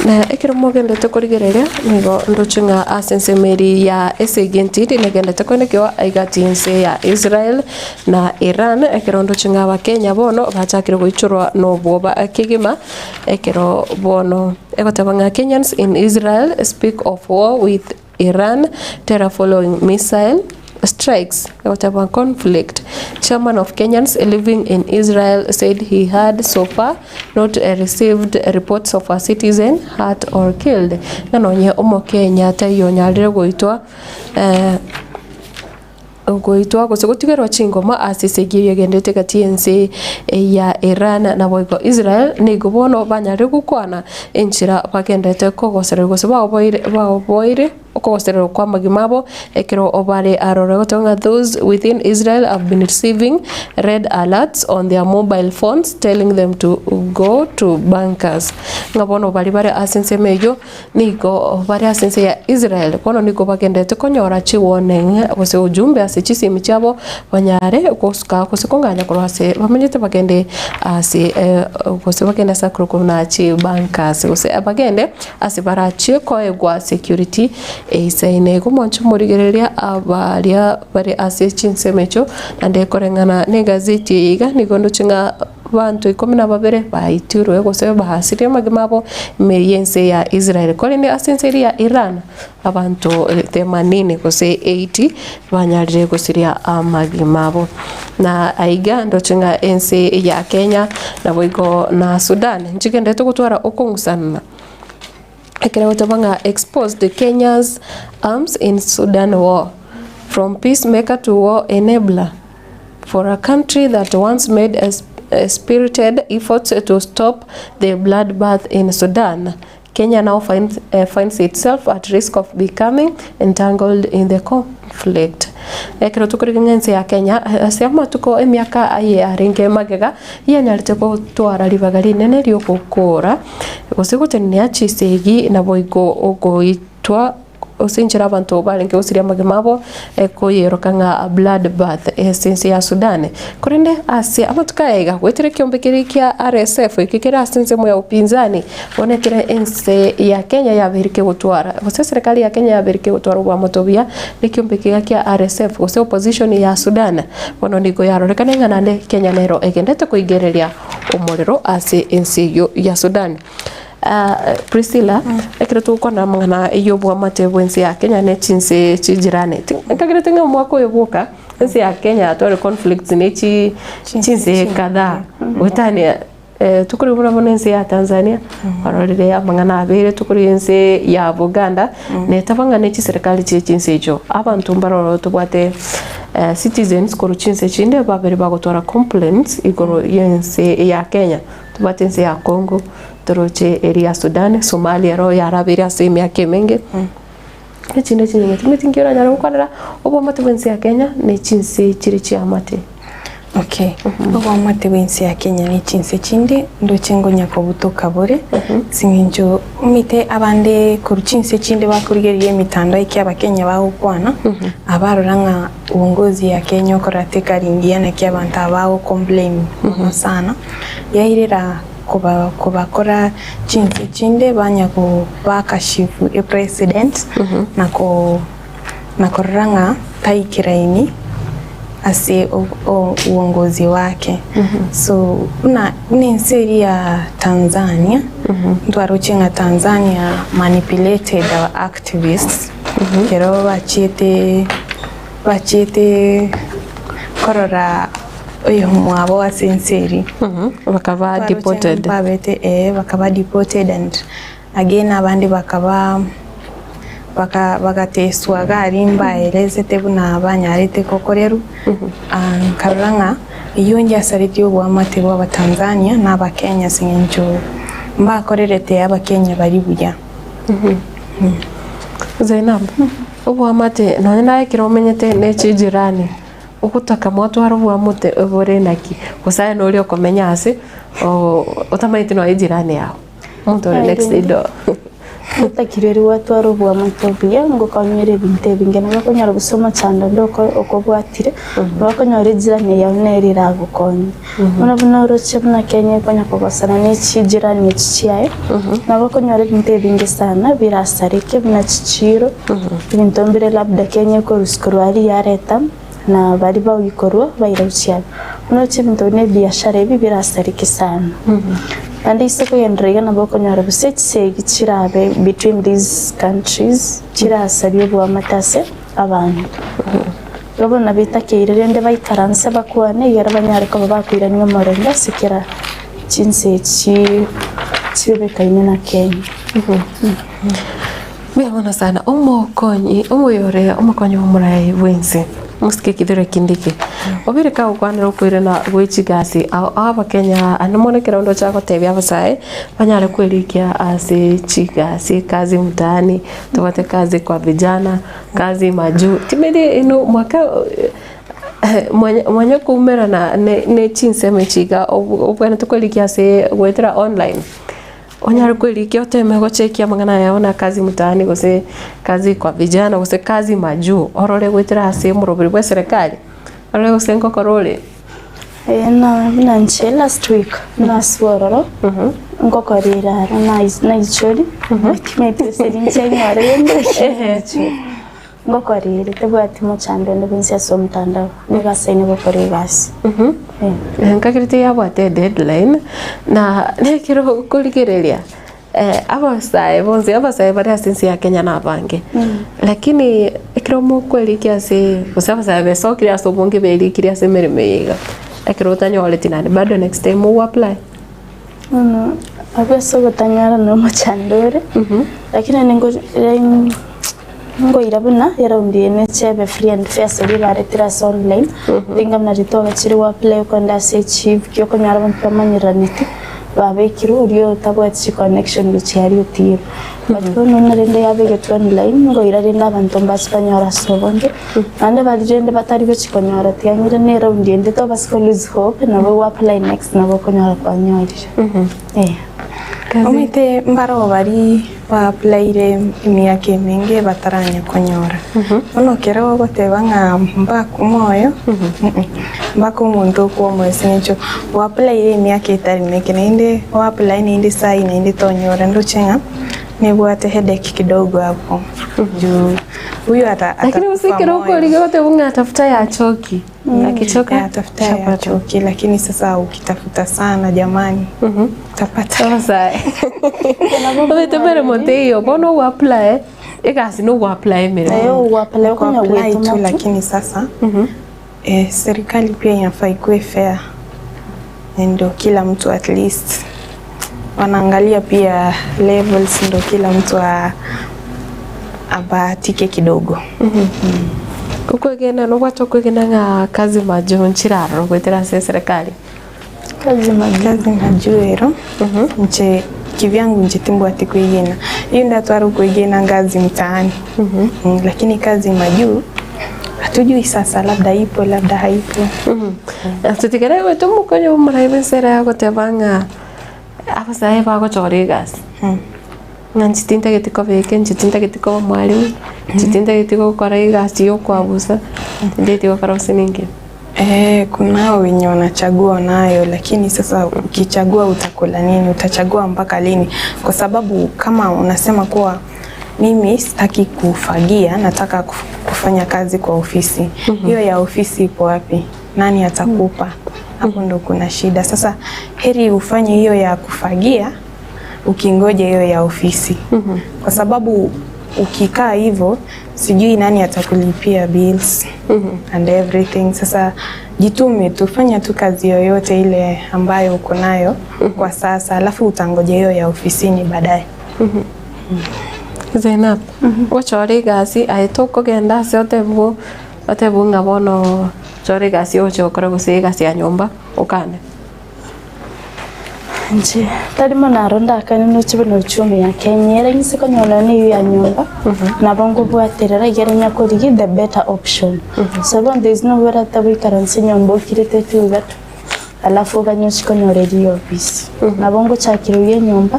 Na ekero mogendete korigereria nigo ndoche ng'a ase ensemo eria ya esegi entindi negendete koenekiwa aiga ati ense ya Israel na Iran ekero ndoche ng'a abakenya bono bachakire goichorwa na obwoba kegima ekero bono egoteba ng'a Kenyans in Israel speak of war with Iran terror following missile strikes egoteba conflict Chairman of Kenyans living in Israel said he had so far not received reports of a citizen hurt or killed ng'a nonye omokenya taiyo onyarire goitwa Goitwa gose gotigerwa chingoma ase esegi eyio egenderete gati y'ense ya Iran naboigo Israel, nigo bono banyarire gokwana enchera bagenderete kogosererwa gose baoboire baoboire okogosererwa kw'amagima abo ekero bare aroro. Egoteba ng'a those within Israel have been receiving red alerts on their mobile phones telling them to go to bunkers. Ng'a bono baria bare ase ensemo eyio Nigo bare ase ense ya Israel, bono nigo bagenderete konyora chiwarning gose ujumbe ase chisimi chiabo banyare gosuka gose kong'anya korwa ase bamenyete bagende ase gose bagende ase akorokwa buna chibunkers gose bagende ase barachie koegwa security eisaine. Igo mwanche morigereria abaria bare ase chinsemo echio naende koreng'ana na egazeti eye iga nigo ndoche ng'a. Abanto ikomi na babere baitirwe gose baasirie amagima abo ime y'ense ya Israel, korende ase ense eria ya Iran abanto themanini gose 80 banyarire gosiria amagima abo. Na aiga ndoche ng'a ense ya Kenya naboigo na Sudan nchigenderete gotwara okong'usanana ekero egoteba ng'a exposed Kenya's arms in Sudan war, from peacemaker to war enabler. For a country that once made a spirited effort to stop the bloodbath in Sudan, Kenya now finds, uh, finds itself at risk of becoming entangled in the conflict. Ekero tokorigia ng'a ense ya Kenya ase amatuko emiaka aye arenge magega yanyarete gotwara ribaga rinene riogokora gose gotenenia chisegi naboigo ogoitwa Ase enchera abanto barenge gosiria amagima abo, ekoyeroka ng'a blood bath ase ense ya Sudan. Korende ase amatuko aya iga, goetera ekiombe keria kia RSF ekio kere ase ensemo ya upinzani, bono ekero ense ya Kenya yabeire kegotwara, gose eserekari ya Kenya yabeire kegotwara oboamate obuya na ekiombe keria kia RSF gose opposition ya Sudan, bono nigo yarorekane ng'a naende Kenya nero egendete koigereria omorero ase ense eyio ya Sudan. Priscilla, ekero togokwana amang'ana y'oboamate bw'ense ya Kenya ne chinse chijirani, nkagerete ng'a omwaka oyo bwoka, ense ya Kenya yatware conflicts ne chi chinse kadhaa, goetania tokorwa buna bono ense ya Tanzania, kwarorire amang'ana abeire, tokorwa ense ya Buganda, netaba ng'a ne chiserikali chie chinse echio, abanto mbaroro tobwate citizens korwa chinse chinde babere bagotwara complaints igoro y'ense ya Kenya. Tobwate ense ya Congo, toroche eria ya Sudan, Somalia ero yarabeire ase emiaka emenge, echinde chinyinge. Timanyeti nki oranyare gokwanera oboamate bwa ense ya Kenya ne chinse chire chiamate. Okay, oboamate bwa ense ya Kenya ne chinse chinde ndoche ngonya kobutoka bore, ase eng'encho omanyete abande korwa chinse chinde bakorigereria emitandao eki abakenya bagokwana, abarora ng'a uongozi ya Kenya okora tekari engiya naki abanto aba bago complain mono sana. Yairera kobakora chinse chinde banya kobakashifu epresident na na korora ng'a taikeraini ase uongozi wake. So buna buna ense eria ya Tanzania, ntwaroche ng'a Tanzania manipulated our activists ekero bachiete bachiete korora oyomwabo ase ense eria. Bakaba deported. Babete ee bakaba deported and again abande bakaba baka bagateswa iga aria mbaeresete buna banyarete gokorerwa, nkarora ng'a eyio ngiasaretie oboamate bwa abatanzania na abakenya ase eng'encho mbakorerete abakenya baria buya. Zainab. Oboamate nonye naye ekero omenyete ne chijirani, ogotaka mwatwara oboamate bore naki, gose aye noria okomenya ase otamanyeti nonye ejirani yago, omonto ore next door. Otakire riria gwatwara oboamate obuya, ngokonyora ebinto ebinge, nabo okonyora gose omochando onde okobwatire, nabo okonyora ejirani yago nere eragokonye. Bono buna oroche buna Kenya ekonya kogosana ne chijirani echi chiaye, nabo okonyora ebinto ebinge sana birasareke buna chichiro, ebinto mbire labda Kenya ekorusia korwa aria yareta, na baria bagoikorwa baira gochia abwo. Buna oroche ebinto buna ebiashara ebi birasareke sana. Naende ase okogenderera iga nabo okonyora gose chisegi chirabe between these countries chirasarie oboamate ase abanto. Igo bono nabo etakeire rende baikaranse bakwane egere banyare koba bakoirania omorembe ase kera chinse echi chibebekaine na Kenya. Mbuya mono sana omokonyi omoyore omokonyi bw'omorai bw'ense omosike Kithure Kindiki obere kagokwanera okoirana gwe chigasi ao ao abakenya ande mono ekero onde ocha gotebia abasae banyare kwerikia ase chigasi kazi mtaani tobwate kazi kwa vijana kazi majuu timeri ino mwaka mwanya koumerana ne chinsemo echi iga obwenerete kwerikia ase goetera online. Onyare kwerikia oteme gochekia amang'ana aya buna kazi mtaani gose kazi kwa vijana gose kazi majuu orore goetera ase omoroberi bwa eserekari orore gose ngokora ore. Ee na buna inche last week naswe ororo ngokora eraro naichori timanyeti gose ninche nyore rende lakini ngokora ere tebwati mochando onde bwensi ase omotandao nigo asaine gokora egasi. Nkagerete yabwate edeadline na nekero okorigereria abasae bonsi abasae bare ase ense ya Kenya na abange lakini ekero mokwerikia ase gose abasae besokire ase obonge berikirie ase emeremo eye iga ekero otanyoreti naende bado next time ogo apply. Bono abwo ase ogotanyora na omochando ore, lakini naende ngoira buna eraundi eye neche ebe free and fair ase riria baretire ase online, ringa buna ritoke chire gwa apply okogenda ase echief ki okonyora abanto bamanyeraneti, babekirwe oria otabwati chiconnection gochia aria otigirwe. But bono buna rende yabegetwe online, ngoira rende abanto mbache banyore ase obonge, naende baria rende batari gochi konyora tiga ng'ire na eraundi ende tobasa ko lose hope, nabo gwa apply next nabo okonyora kwanyorire, eh. Omanyete mbaroo baria ba applyire emiaka emenge bataranya konyora. Bono ekero ogoteba ng'a mbakwe moyo, mpaka omonto okwe omoyo ase eng'encho gwa applyire emiaka etari meke naende o apply naende sahi naende tonyora ndoche ng'a nebwate headache kidogo abwo juu huyu ata Lakini atakufa gose ekero moyo. okorigia goteba ng'a tafuta ya choki akichoka Ya, tafuta ya chapati. choki lakini sasa ukitafuta sana jamani utapata Abasae omanyete emeremo teiyo bono ogo apply egasi na ogo apply emeremo. Naye ogo apply okonya Kuapply tu gwetoma tu. lakini sasa eh, serikali pia inafaa ikuwe fair ndio kila mtu at least wanaangalia pia levels ndio kila mtu a, abahatike kidogo. Okwegena nobwate okwegena ng'a kazi majuu nchirarora goetera ase eserekari? Kazi majuu. Kazi majuu ero inche kivyangu inche timbwati kwegena iyo ndatwara okwegena ngazi mtaani mm, lakini kazi majuu hatujui sasa labda ipo labda haipo. Totigere goeta omokonyi omorai bwa ensera yagoteba ng'a abasae bagochora egasi ng'a inche tintageti koba eke, inche tintageti koba omwalimu, inche tintageti gokora egasi ya okwabusa, tintageti gokora gose ninki. Eh, kunao wenye wanachagua nayo, lakini sasa ukichagua utakula nini? Utachagua mpaka lini? Kwa sababu kama unasema kuwa mimi sitaki kufagia, nataka kufanya kazi kwa ofisi. Hiyo ya ofisi ipo wapi? Nani atakupa? Hapo ndo kuna shida. Sasa heri ufanye hiyo ya kufagia ukingoja hiyo ya ofisi. Kwa sababu ukikaa hivyo sijui nani atakulipia bills and everything. Sasa jitume tu, fanya tu kazi yoyote ile ambayo uko nayo kwa sasa, alafu utangoja hiyo ya ofisini baadaye. Zainab, gochora egasi aye tokogenda ase otebwo otebwo ng'a bono chora egasi oche gokora gose egasi ya nyomba okane. Inche tari mono aro ndakane noche buna uchumi ya Kenya ere inse konyora nonya na eywo ya nyomba nabo nkobwaterera ekero nyakorigia the better option. So bono there is no way oratabe oikaranse nyomba okirete tu iga tu alafu oganye ochie konyora eria ya ofisi. Nabo ngochakera oywo enyomba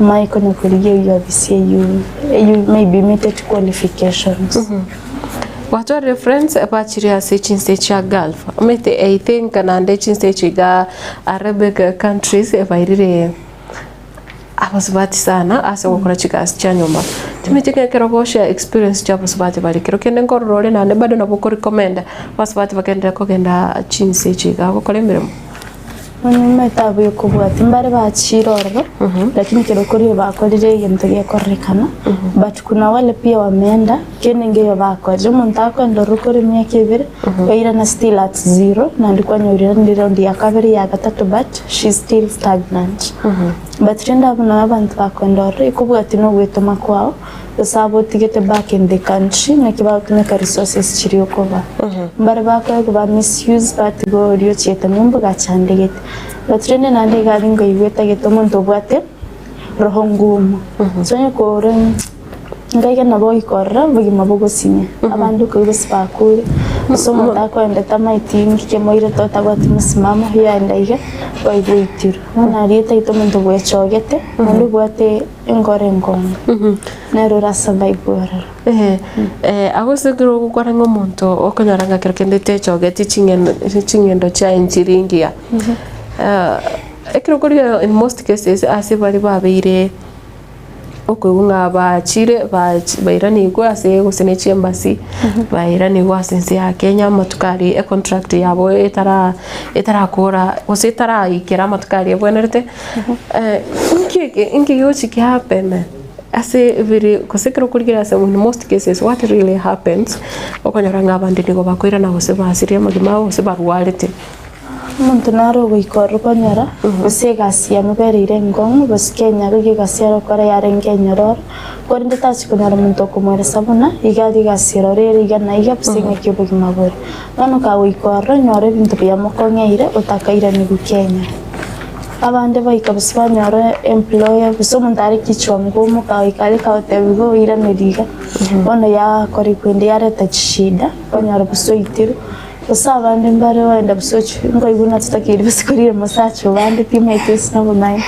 omanye konya korigia eywo ya ofisi eywo eywo maybe emeteti qualifications. Gwatwarire friends bachire ase chinse chia Gulf. Omanyete I think naende chinse echi iga Arabic countries bairire abasubati sana ase gokora chigasi chia nyomba. Timanyeti ng'a ekero goshare experience chia abasubati baria kero kende nkorora ore naende bado nabo okorecommend abasubati bagenderere kogenda chinse echi iga gokora emeremo. Bono omanyete abwo ekobwati mbare bachire ororo, lakini ekero koria bakorire egento gekorekana, but kuna wale pia wameenda, kende nkeiyo bakorire. Omonto akoenda ororo kore emiaka ebere, oirana still at zero, naende kwanyorire rende round ya kabere, ya gatato but she's still stagnant. But rende abwo nabo abanto bakoenda ororo, ekobwati na ogwetoma kwao, Gose abwo otigete back in the country naki bagotumeka resources chiria okoba. Mbare bakoegwa ba misuse batiga oria ochiete ng'umbu gachandegete. But rende naende iga aria nkoigwa etagete omonto obwate roho ngumu. So onye kore ngaiga nabo oikorera obogima bogosinya. Abande okoigwa gose bakure, gose omonto akoendete amaeti inki kemoirete otabwati mosimamo yaenda iga kwaigwa oitirwe. Bono aria etagete omonto bwechogete naende obwate Enkoro enkongu nero ora survive ororo. Agwo ase ekero ogokwana ng'a omonto okonyora ng'a kero kende techogeti ching'endo ching'endo chiaye nchiri ngiya. Ekero okorigereria in most cases ase baria babeire okoigwa ng'a bachire bachi bairanigwe ase gose ne chiembassy, bairanigwe ase ense ya Kenya amatuko aria econtract yabo etara etarakora gose etaraikera amatuko aria ebwenerete. Inki eke inki gegochi kia happen ase biri gose ekero okorigereria ase in most cases what really happens, okonyora ng'a abande nigo bakoirana gose basirie amagima abo gose barwarete. Omonto nare ogoika ororo konyora gose egasi yamobereire enkong'u gose Kenya iga egasi arokora yarenge enyororo, korende tachi konyora omonto okomoeresa buna iga aria egasi eroro ere iga na iga gose ng'aki obogima bore. Bono kagoika ororo onyore ebinto biamokong'eire otakairanigwe Kenya. Abande baika gose banyora employer gose omonto are kichwa ngumu kagoika aria kagotebiwa oiraneria iga, bono yakora ekwende yareta chishida okonyora gose oitirwe, gose abande mbare oenda gose ochwe nkoigwa buna totakeiri gose korire mosacha obande timaeti ase nobomaene.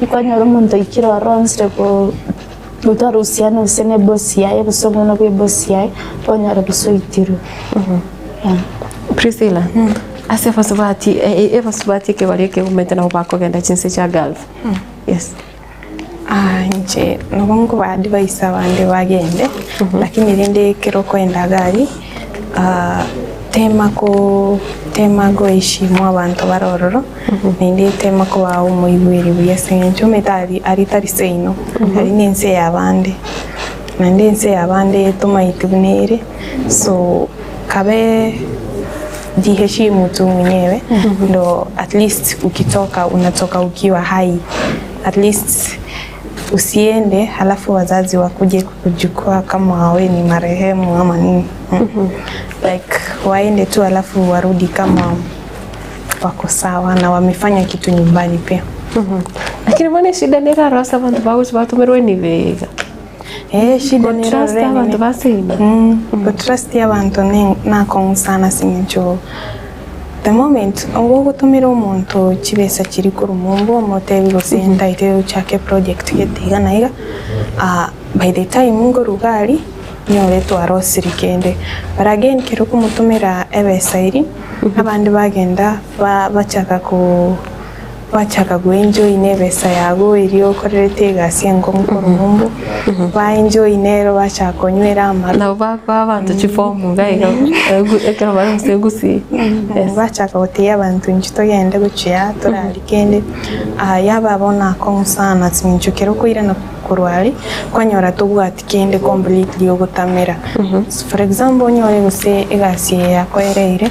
Okonyora omonto oikire ororo onsire ko gotwara uhusiano gose na ebosi yaye gose omwana bwa ebosi yaye, okonyora gose oitirwe. Priscilla, ase abasubati abasubati ekebare ekegumete nabo bakogenda chinse chia Gulf. Yes. Inche nabo nkoba advise abande bagende, lakini rende ekero okoenda iga aria, tema ko tema goheshimu abanto bare ororo, naende tema koba omoigweri buya ase eng'encho omanyete aria aria tari seino, aria na ense ya abande, naende ense ya abande tomaeti buna ere. So kabe jiheshimu tu mwenyewe ndo at least ukitoka unatoka ukiwa hai at least usiende halafu wazazi wakuje kukuchukua kama we ni marehemu ama nini like waende tu halafu warudi kama wako sawa na wamefanya kitu nyumbani pia. Lakini bono eshida nere aro ase abanto bagochi batomerwa enibo iga. Eh, shida nero Gotrust rero abanto enene. baseino. Gotrust abanto ne nakong'u sana ase eng'encho the moment ogogotomera omonto chibesa chiria korwa mombo omotebi gose ntaete ochake project gete iga na iga, by the time nkorwa iga aria, nyore twarosirie kende. But again ekero okomotomera ebesa eria, abande bagenda ba bachaka ko. Gwachaka goenjoy nebesa yago eria okorerete egasi enkong'u korwa ng'umbu, baenjoy nero bachaka konywera amarwa. Nabo bakoa abanto chifomu iga iga ekero bare gose gusii. Yes. Bachaka gotebia abanto inchu togende gochia aa torarie kende, yaba bono akong'u sana ase eng'encho ekero okoirana korwa aria, kwanyora tobwati kende completely ogotamera. For example onyore gose egasi eye yakoereire.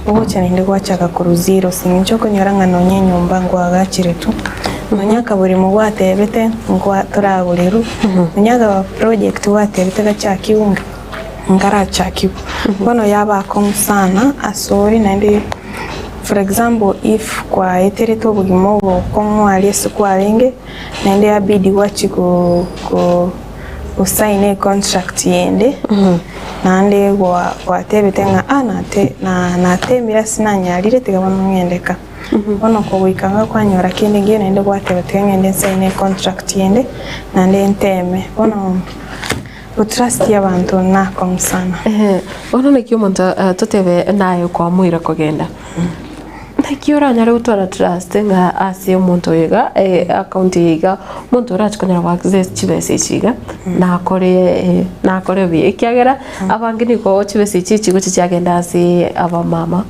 Ogocha naende gwachaka korwa zero ase eng'encho okonyora ng'a nonya enyomba nkoagachire tu, nonya akaborimo gwatebete nkwa toragorerwe, nonya aka project gwatebete gachakigwe nkarachakigwe. Bono yaba akong'u sana asore naende. For example if kwaeterete obogima obokong'u aria ase kwarenge naende yabidi gwachia go go gosign econtract yende naende gwa gwatebete ng'a ah nate na natemire ase nanyarire tiga bono ng'ende ka. Bono kogoika iga kwanyora kende nkiya naende gwateba tiga ng'ende nsign econtract yende naende nteme. Bono gotrust abanto nakong'u sana. Ehe, bono naki omonto totebe naye kwamoira kogenda, naki oranyare gotwara trust ng'a ase omonto oyo iga account eye iga, omonto orache konyara go access chibesa echi iga, nakore nakore buya ekiagera abange nigo chibesa echi chigochi chiagenda ase abamama.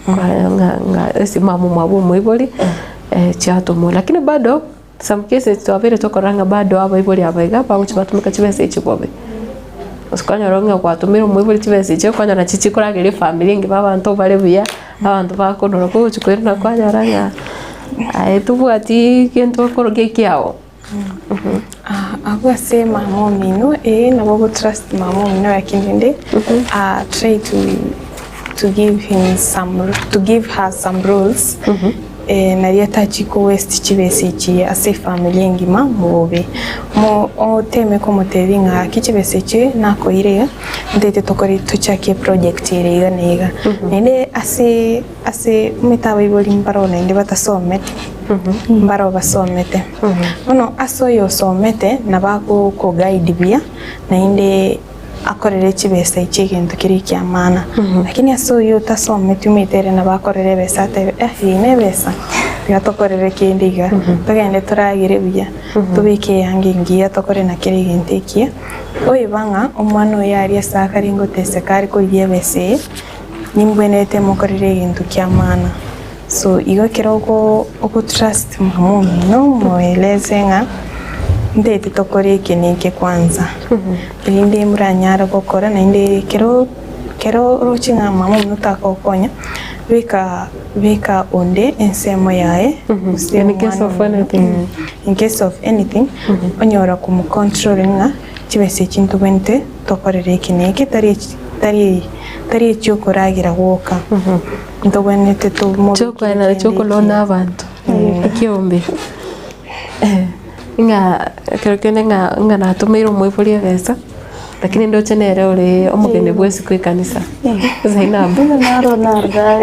Ng'a ng'a ase mama omwabo omoibori chiatomwa lakini bado some cases twabeire tokorora ng'a bado abaibori aba iga bagochi batumeka chibesa echi bobe. Gose kwanyora ng'a gwatomeire omoibori chibesa echi okonyora nachi chikorageria efamiri engima abanto bare buya, abanto bakonora kogochi koirana kwanyora ng'a aye tobwati gento okorokia ekiago. Abwo ase mama omino, ee nabo ogo trust mama omino lakini rende try to to give him some to give her some rules naria atachie ko waste chibesa echi ase efamiri engima bobe. Mo oteme komotebia ng'a gaki chibesa echi nakoeire iga, ntaete tokore tochake eproject ere iga na iga. Naende ase Ase omanyete abaibori mbaroo naende batasometi, mbaroo basomete. Bono ase oyosomete nabo agokoguide buya naende akorere chibesa echi egento keria ekia maana. Lakini ase oyio otasometi omanyete ere nabo akorere ebesa atebe eh eye na ebesa, tiga tokorere kende iga, togende toragere buya, tobeke eyanga engiya tokore na kera egento ekiya. Oiba ng'a omwana oyo aria ase akare ngoteseka are korigia ebesa eye. Nimbwenerete mokorere egento ki'amana. So igo ekero ogo ogotrust mama omino moeleze ng'a ntaete tokore eke na eke kwanza, erinde moranyare gokora naende ekero ekero oroche ng'a mama omino takogokonya, beka beka onde ensemo yaye gose In case omwana of omino anything. in case of anything, onyora komocontrol ng'a chibesa echi ntobwenerete tokorere eke na eke tari echi tari tari echiokoragira gwoka, ntobwenerete tomobekere Chiokoenana kende chiokolona ekiya. abanto ekiombe ng'a ekero kende ng'a ng'a natomeire omoibori ebesa lakini ndoche nere ore omogeni bwa esiko ekanisa Zainab. Buna naro narora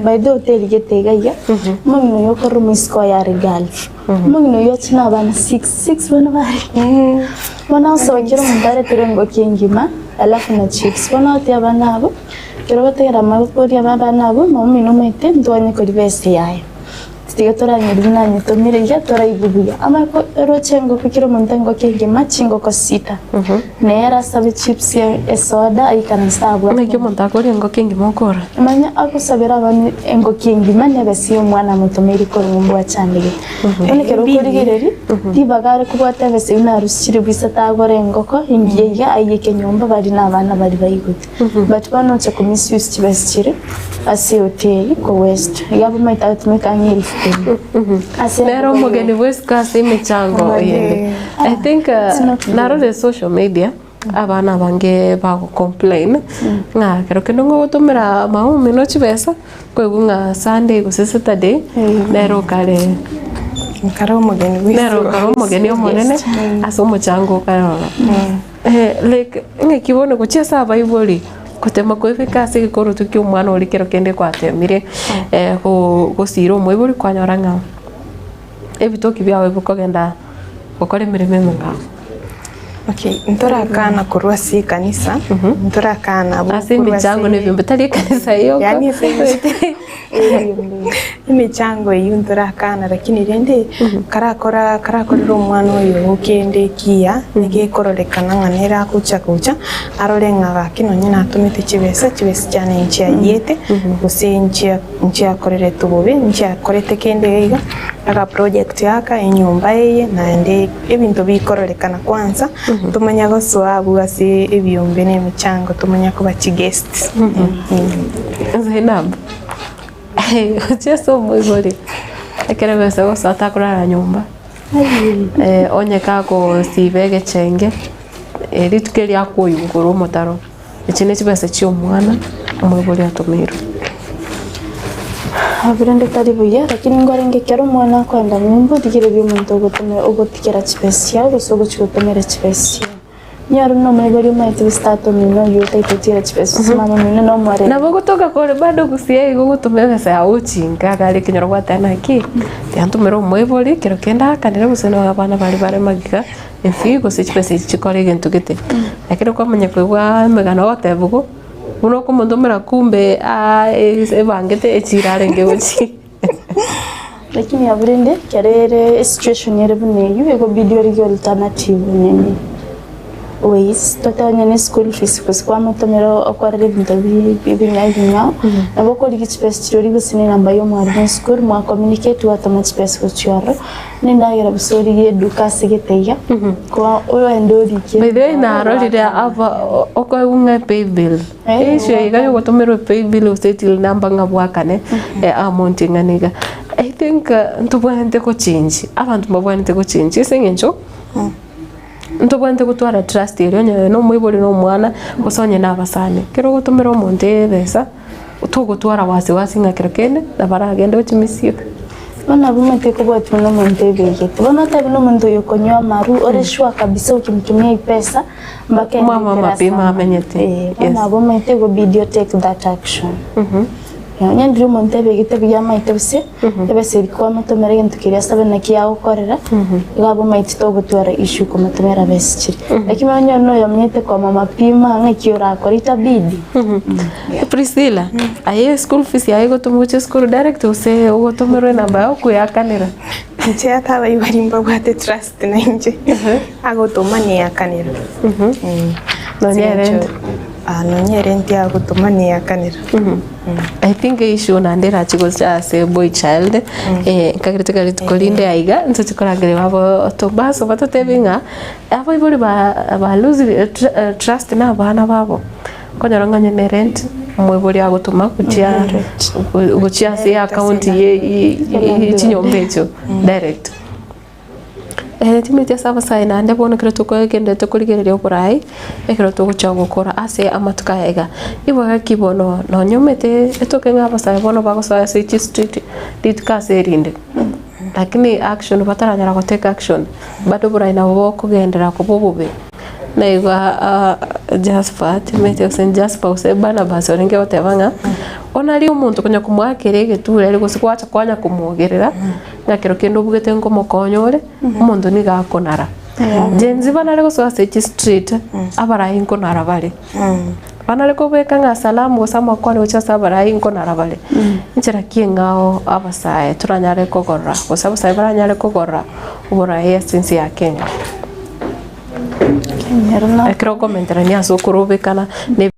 by the way oterigete iga iga, omong'ina oyo okorora omoiseke oye are girls. Omong'ina oyio achie na abana six, six bono bare bono osokire omonto aretere engoko engima alafu na chips bono otebia abana abwo ekero bategera amagoko oria abana abwo mama omino omanyete ntwanye koria besa yaye tiga toranyora buna anyetomire iga toraigwe buya amanye ko oroche engoko kera omonto engoko engima chingoko sita nere asabe chips esoda aikaranse abwate Naki omonto akoria engoko engima okora? Manya agosabera abana engoko engima nebesa y'omwana amotomeire korwa ng'umbu achandegete. Bono ekero okorigereria, ribaga are kobwata ebesa eyio narusirie boisa tagora engoko engiya iga aiyeke nyomba baria na abana baria baigote. But bono ocha ko misuse chibesa chiria ase ehoteli ko waste. Iga abamaete agotumeka ang'e elfu kumi. Ase Nere engoko omogeni eyio. bw'esiko ase emechango eyende. I think It's not good. narore social media Abana abange bago complain ng'a ekero kende ngogotomera maumino chibesa, nkoigwa ng'a Sunday gose Saturday nere okare Nkare omogeni nere bw'isiko. okare omogeni omonene ase omochango okare ororo. Like ng'aki bono gochia ase abaibori gotema koebeka ase egekoroto kia omwana oria kero kende gwatemire go gosira omoibori kwanyora ng'a ebitoki biago bikogenda gokora emeremo emeng'ao. Okay, ntorakana korwa ase ekanisa, ntorakana abwo Ase korwa emechango ase na ebiombe tari ekanisa yoka. Yaani ase emechango eyio ntorakana lakini rende karakora karakorera omwana oyo kende ekiya egekororekana ng'a nere agocha gocha arore ng'a gaki nonye natomete chibesa, chibesa chiane nchiayiete gose nchia nchiakoreretwe bobe nchiakorete kende iga iga aka project aka enyomba eye naende Ebinto bikororekana kwanza, tomanya gosoa abwo ase ebiombe na emechango, tomanya koba chiguest. Zainab, gochia ase omoibori, ekero besa gosoa takorara nyomba, onye kagosiba egechenge, rituko erio akoyungora omotaro, echi ne chibesa chia omwana, omoibori atomeirwe. Abirende tari buya, lakini nkorenge ekero omwana akoenda nyomba otigererie omonto ogotomera ogotigera chibesa chiao gose ogochia gotomera chibesa chiao. Niaro nomoibori omanyete gose tata omino oyio otaete gotigera chibesa gose mama omino nomorembe. Nabo ogotoka kore bado gusii igo ogotoma ebesa yago ochinka iga are ekenyoro gwateba naki, tiga ntomere omoibori ekero kende aakanere gose nabo abana baria bare magega efee gose chibesa echi chikore egento gete. Ekero kwamanya koigwa emegano ogoteba igo. Buna okomotomera kumbe ebangete echira arenge gochia. Lakini abwo rende ekero ere esituation ere buna eywo egobidi origie alternative nini ways totebe onye ne school fees gose kwamotomera okorera ebinto ebinyao ebinyao nabo okorigia chibesa chiria oria gose ne enamba ya omwalimu esukuru mwa communicate gwatoma chibesa gochia ororo. Nendagera bosa origie eduka ase gete iga, kwa oende origie. By the way narorire aba okoegwa ng'a epaybill Eh, issue iga yogotomerwa epaybill gose till number ng'a bwakane amount eng'ana iga. I think ntobwenerete gochange, abanto mbabwenerete gochange ase eng'encho ntobwenerete gotwara trust eria onye na omoibori na omwana gose onye na abasani. Ekero ogotomera omonto ebesa. Togotwara wasiwasi ng'a kero kende nabo aragende gochia misiri. Bono abwo omanyete kobwatia buna omonto ebegete. Bono otebi na omonto oyo okonywa amaru ore sure kabisa okimtumia ipesa mpaka ende Mama ekero ase mapema amaru. amenyete. Eh, Yes. bono abwo omanyete egobidi o take that action. Onye ndiri omonto ebegete buya amaete gose ebesa eria kwamotomera egento keria asabe naki agokorera, igo abwo omanyete togotwara issue komotomera besa chiria. Lakini onye noyomenyete kwa mama pima ng'aki orakore itabidi. Priscilla, aye eschool fees yaye egotomwa gochia esukuru direct gose ogotomerwa enamba yago okoyakanera? Inche ata abaibori mbabwate trust na inche, agotoma niyakanera. Nonya erent? Nonya erent agotoma niyakanera. I think issue naende erache gocha ase boy child, nkagerete kare rituko rinde aiga, ntoche korangeria babo tobaso batotebie ng'a abaibori ba lose trust na abana babo. Okonyora ng'a onye ne rent, omoibori agotoma gochia gochia ase account ye ye chinyomba echio direct. Timanyeti ase abasae naende bono ekero tokogenderete korigereria oborai, ekero togochia gokora ase amatuko aya iga, igo gaki bono nonye omanyete etoke ng'a abasae bono bagosoa ase chistreet rituko ase erinde, lakini action bataranyora go take action, bado oborai nabo bokogenderera koba obobe. Naigwa Jasper timanyeti gose Jasper gose Barnabas orenge goteba ng'a, bono aria omonto konya komoakera egeture aria gose gwacha kwanya komogerera, ng'a kero kende obugete nkomokonya ore, omonto nigo akonara. Gen Z banare gosoa ase chistreet, abarai nkonara bare. Banare kobeka ng'a salamu gose amakwani gochia ase abarai nkonara bare. Enchera ki eng'ao abasae toranyare kogorora gose abasae baranyare kogorora oborai ase ense ya Kenya? Ekero okomenterania ase okorobekana ne.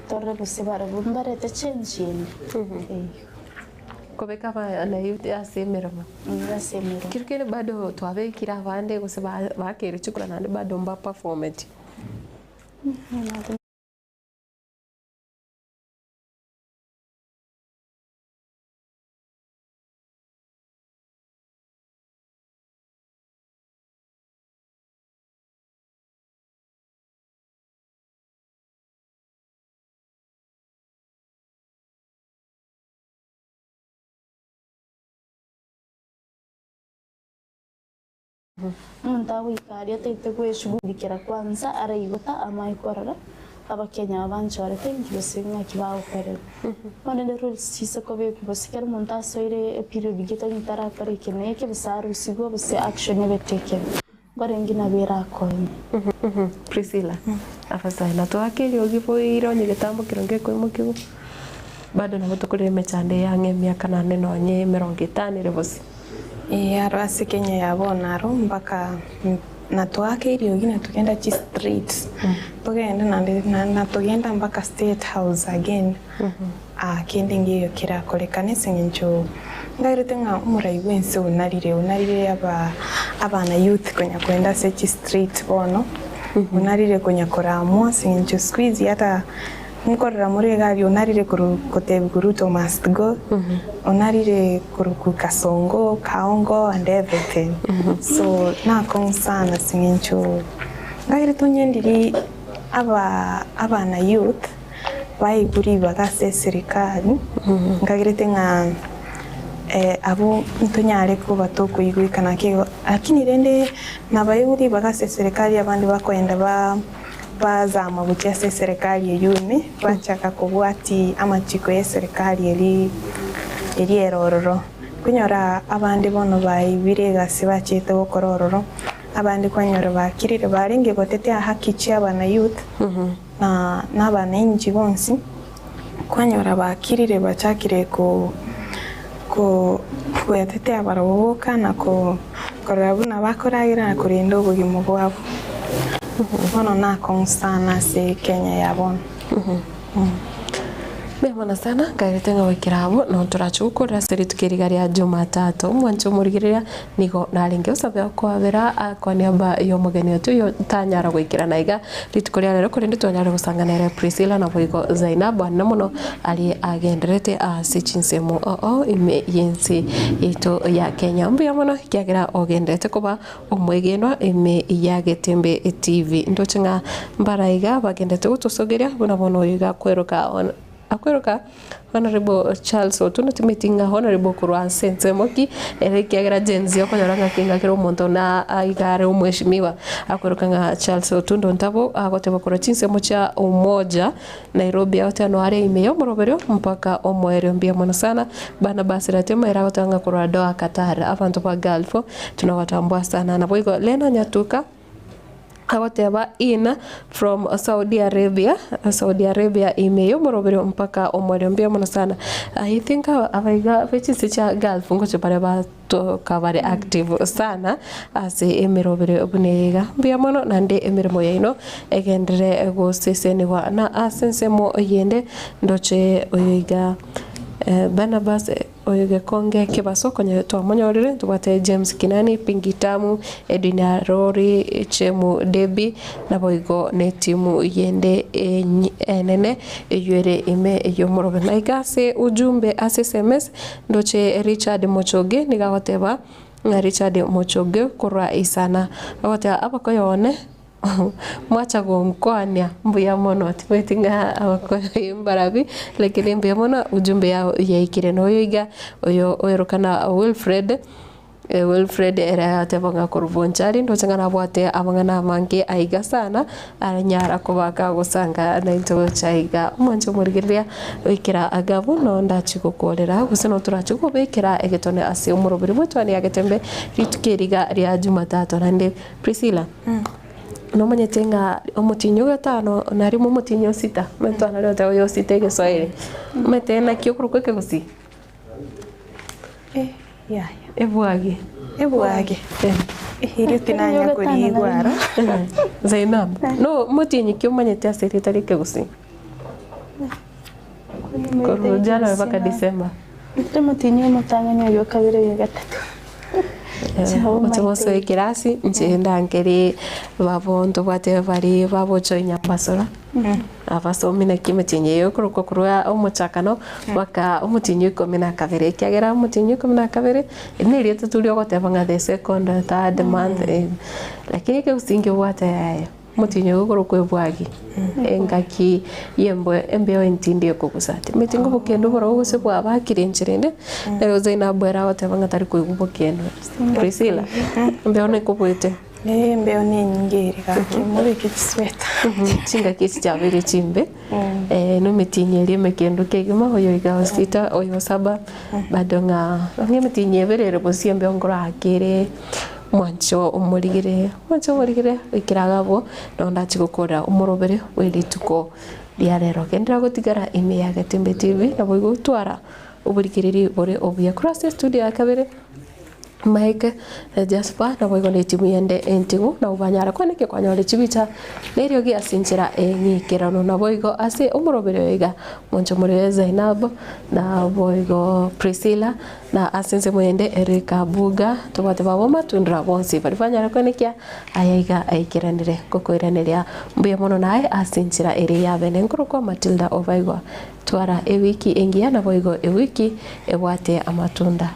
Torore gose barabwo mbarete change ende. Eeh. Kobeka abana youth ase emeremo. Ase emeremo. Kero kende bado twabekire abande gose bakeire chikura naende bado mbaperformeti. Omonto agoika aria ataete gweshughulikera kwanza araigota amae korora abakenya aba banchorete inki gose ng'aki bagokorerwa. Bono rende rules chiise kobekwa gose ekero omonto asoire eperiod gete onye tarakora eke na eke gose arusigwe gose action ebe taken. Nkorenge nabo erakonye. Priscilla, Abasae natwake eriogi boire onye getambo kero ngekoimokigwa, bado nabo tokorera emechando eye ang'e emiaka naende nonye emerongo etano ere bosio. Ee aro ase Kenya ya bono aro mpaka na toake eriogi na togenda chistreets, togende naende na togenda mpaka state house again, kende nkeiyo kerakorekane ase eng'encho nkairete ng'a omorai bwensi onarire, onarire aba abana youth konya kogenda ase chistreet bono, onarire konya koramwa ase eng'encho siku hizi ata Nkorora more iga aria onarire korwa gotebigwa Ruto must go, onarire korokwa Kasongo, Kaongo and everything. So nakong'u sana ase eng'encho ngagerete onye ndiri aba abana youth baigwe ribaga ase eserikari, nkagerete ng'a abwo ntonyare koba tokoigwekana naki igo, lakini rende nabaigwe ribaga ase eserikari abande bakoenda ba. Bazama gochia ase eserekari eyio ime, bachaka kobwatia amachiko y'eserekari eria eria ere ororo. Kwanyora abande bono baibire egasi bachiete gokora ororo, abande kwanyora bakirire barenge gotetea haki chi'abana youth na na abananchi bonsi, kwanyora bakirire bachakire ko ko koyatetea barobwo boka na ko korora buna bakoragera na korenda obogima bwabo. Bono nakong'u sana ase Kenya ya bono. Mbuya mono sana, nkairete ng'a goikera abwo noo torache gokorera ase rituko eri iga ria Jumatatu. Omwanche omorigereria nigo narenge gosabe okoabera kwa niaba y'omogeni oito oyio tanyara goikerana iga rituko ria rero korende twanyare gosanga nere Priscilla naboigo Zainabu anene mono aria agendererete ase chinsemo oo ime y'ense yaito ya Kenya. Mbuya mono ekiagera ogendererete koba Omwegenwa ime ya Getembe TV. Ndoche ng'a mbara iga bagendete gotosogeria buna bono oyo iga akweroka akweroka Honourable Charles Otundo timanyeti ng'a Honourable korwa ase ensemo ki ere ekiagera Gen Z okonyora ng'a ki ng'a kera omonto na iga are omweshimiwa akweroka ng'a Charles Otundo Ntabo agoteba korwa chinsemo chia Umoja Nairobi agoteba no are ime ya omoroberio mpaka omoerio mbuya mono sana Barnabas Ratemo ere agoteba ng'a korwa Doha Qatar abanto ba Gulf Tunabatambua sana. Naboigo Lena Nyatuka agoteba in from Saudi Arabia, Saudi Arabia ime y'omoroberio mpaka omoerio mbuya mono sana. I think abaiga be chinse chia Gulf ngochia bare batoka bare active sana ase emeroberio buna eye iga. Mbuya mono naende emeremo yaino egenderere gosesenigwa na ase ensemo eyende ndoche oyo iga Barnabas. Oyo gekonge kebaso konya twamonyorire, ntobwate James Kinani, Pinky Tamu, Edwin Arori, Chemu Debbie, naboigo netimu yende enene eyio ere ime y'omorobe. Na iga ase ujumbe ase sms ndoche Richard Mochoge nigo agoteba ng'a Richard Mochoge korwa Isana agoteba abakoyo one Mwacha gonkwania mbuya mono, timanyeti ng'a abakoyo mbarabi, lakini mbuya mono ujumbe yao yaikire. Na oyo iga, oyo oerokana Wilfred, Wilfred ere agateba ng'a korwa Bonchari ndoche ng'a nabwate amang'ana amange aiga sana, aranyara koba kagosanga naintwe gocha iga. Omwanche omorigereria goikera iga bono ndachi gokorera gose notorachi gokobekera egetone ase omoroberi bw'etwani ya Getembe rituko eri iga ria Jumatatu. Naende Priscilla, nomanyete ng'a omotienyi o gatano narimo omotienyi o sita, omanyete twana rero oteba oyo o sita egeswaeri, omanyete naki okorokwa ekegusii? Eh, yaya. Ebwagi. Ebwagi. Eh. Erio tinanya koriigwa aro. Zainab, no motienyi ki omanyete ase erieta ria ekegusii? Korwa January mpaka December. Omotienyi omotang'ani oyo o kabere oyo o gatato. Oche gosoa ekerasi inche ndangere babo ntobwate baria bagochoinya ambasora abasomi naki emetienyi eye ekorokwa korwa omochakano mpaka omotienyi o ikomi na kabere ekiagera omotienyi o ikomi na kabere eri na erieta tu riogoteba ng'a the second, third month lakini ekegusii nkebwate yaya. Omotienyi oyo okorokwa ebwagi, engaki y'embo embeo entindi ekogusa. Timanyeti ng'a obokendu borobwo gose bwabakire enchera ende, nero Zainabu ere agoteba ng'a tari koigwa obokendu. Priscilla, embeo nekobuete? Ee, embeo nenyinge ere gaki, mobeke chisweta. Chingaki echi chiabeire chimbe, na emetienyi eria emekendu kegima, oyo iga o sita, oyo o saba, bado ng'a ang'e emetienyi ebere ere bosio embeo nkorake ere. Mwanche omorigere, mwanche omorigere goikera iga abwo, nabo ndache gokora omorobere bwe rituko ria rero. Genderera gotigara ime ya Getembe TV, naboigo gotwara oborigereri bore obuya. Korwa ase estudio ya kabere. Mike Jasper naboigo ne etimu yende enting'u nabo banyare kwaneke kwanyore chibicha na eriogi ase enchera eng'ikeranu. Naboigo ase omoroberi oyo iga monche more Zainab naboigo Priscilla na ase ensemo yende Eric Abuga tobwate babo matundra bonsi baria banyare kwenekia aya iga aikeranire gokoiraneria mbuya mono naye ase enchera ere yabene nkorokwa Matilda Obaigwa. Twara ewiki engiya naboigo ewiki ebwate amatunda.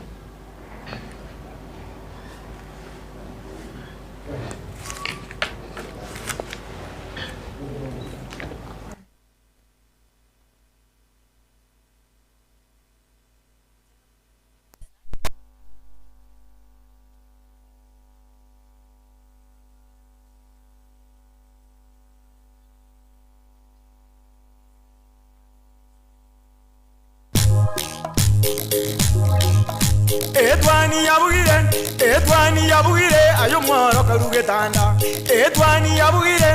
Etwani yabugire, etwani yabugire, aye omworo karue getanda. Etwani yabugire,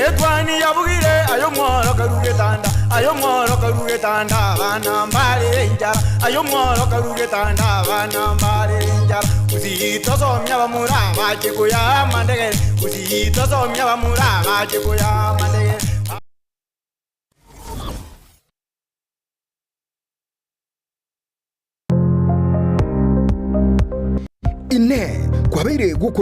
etwani yabugire, aye omworo karue getanda. Aye omworo karue getanda, abana mbare enchara. Aye omworo karue getanda, abana mbare enchara. Gusii tosomia abamura bache koya amandegere, gusii tosomia abamura bache koya amandegere. Inee! Kwabeire gokwa.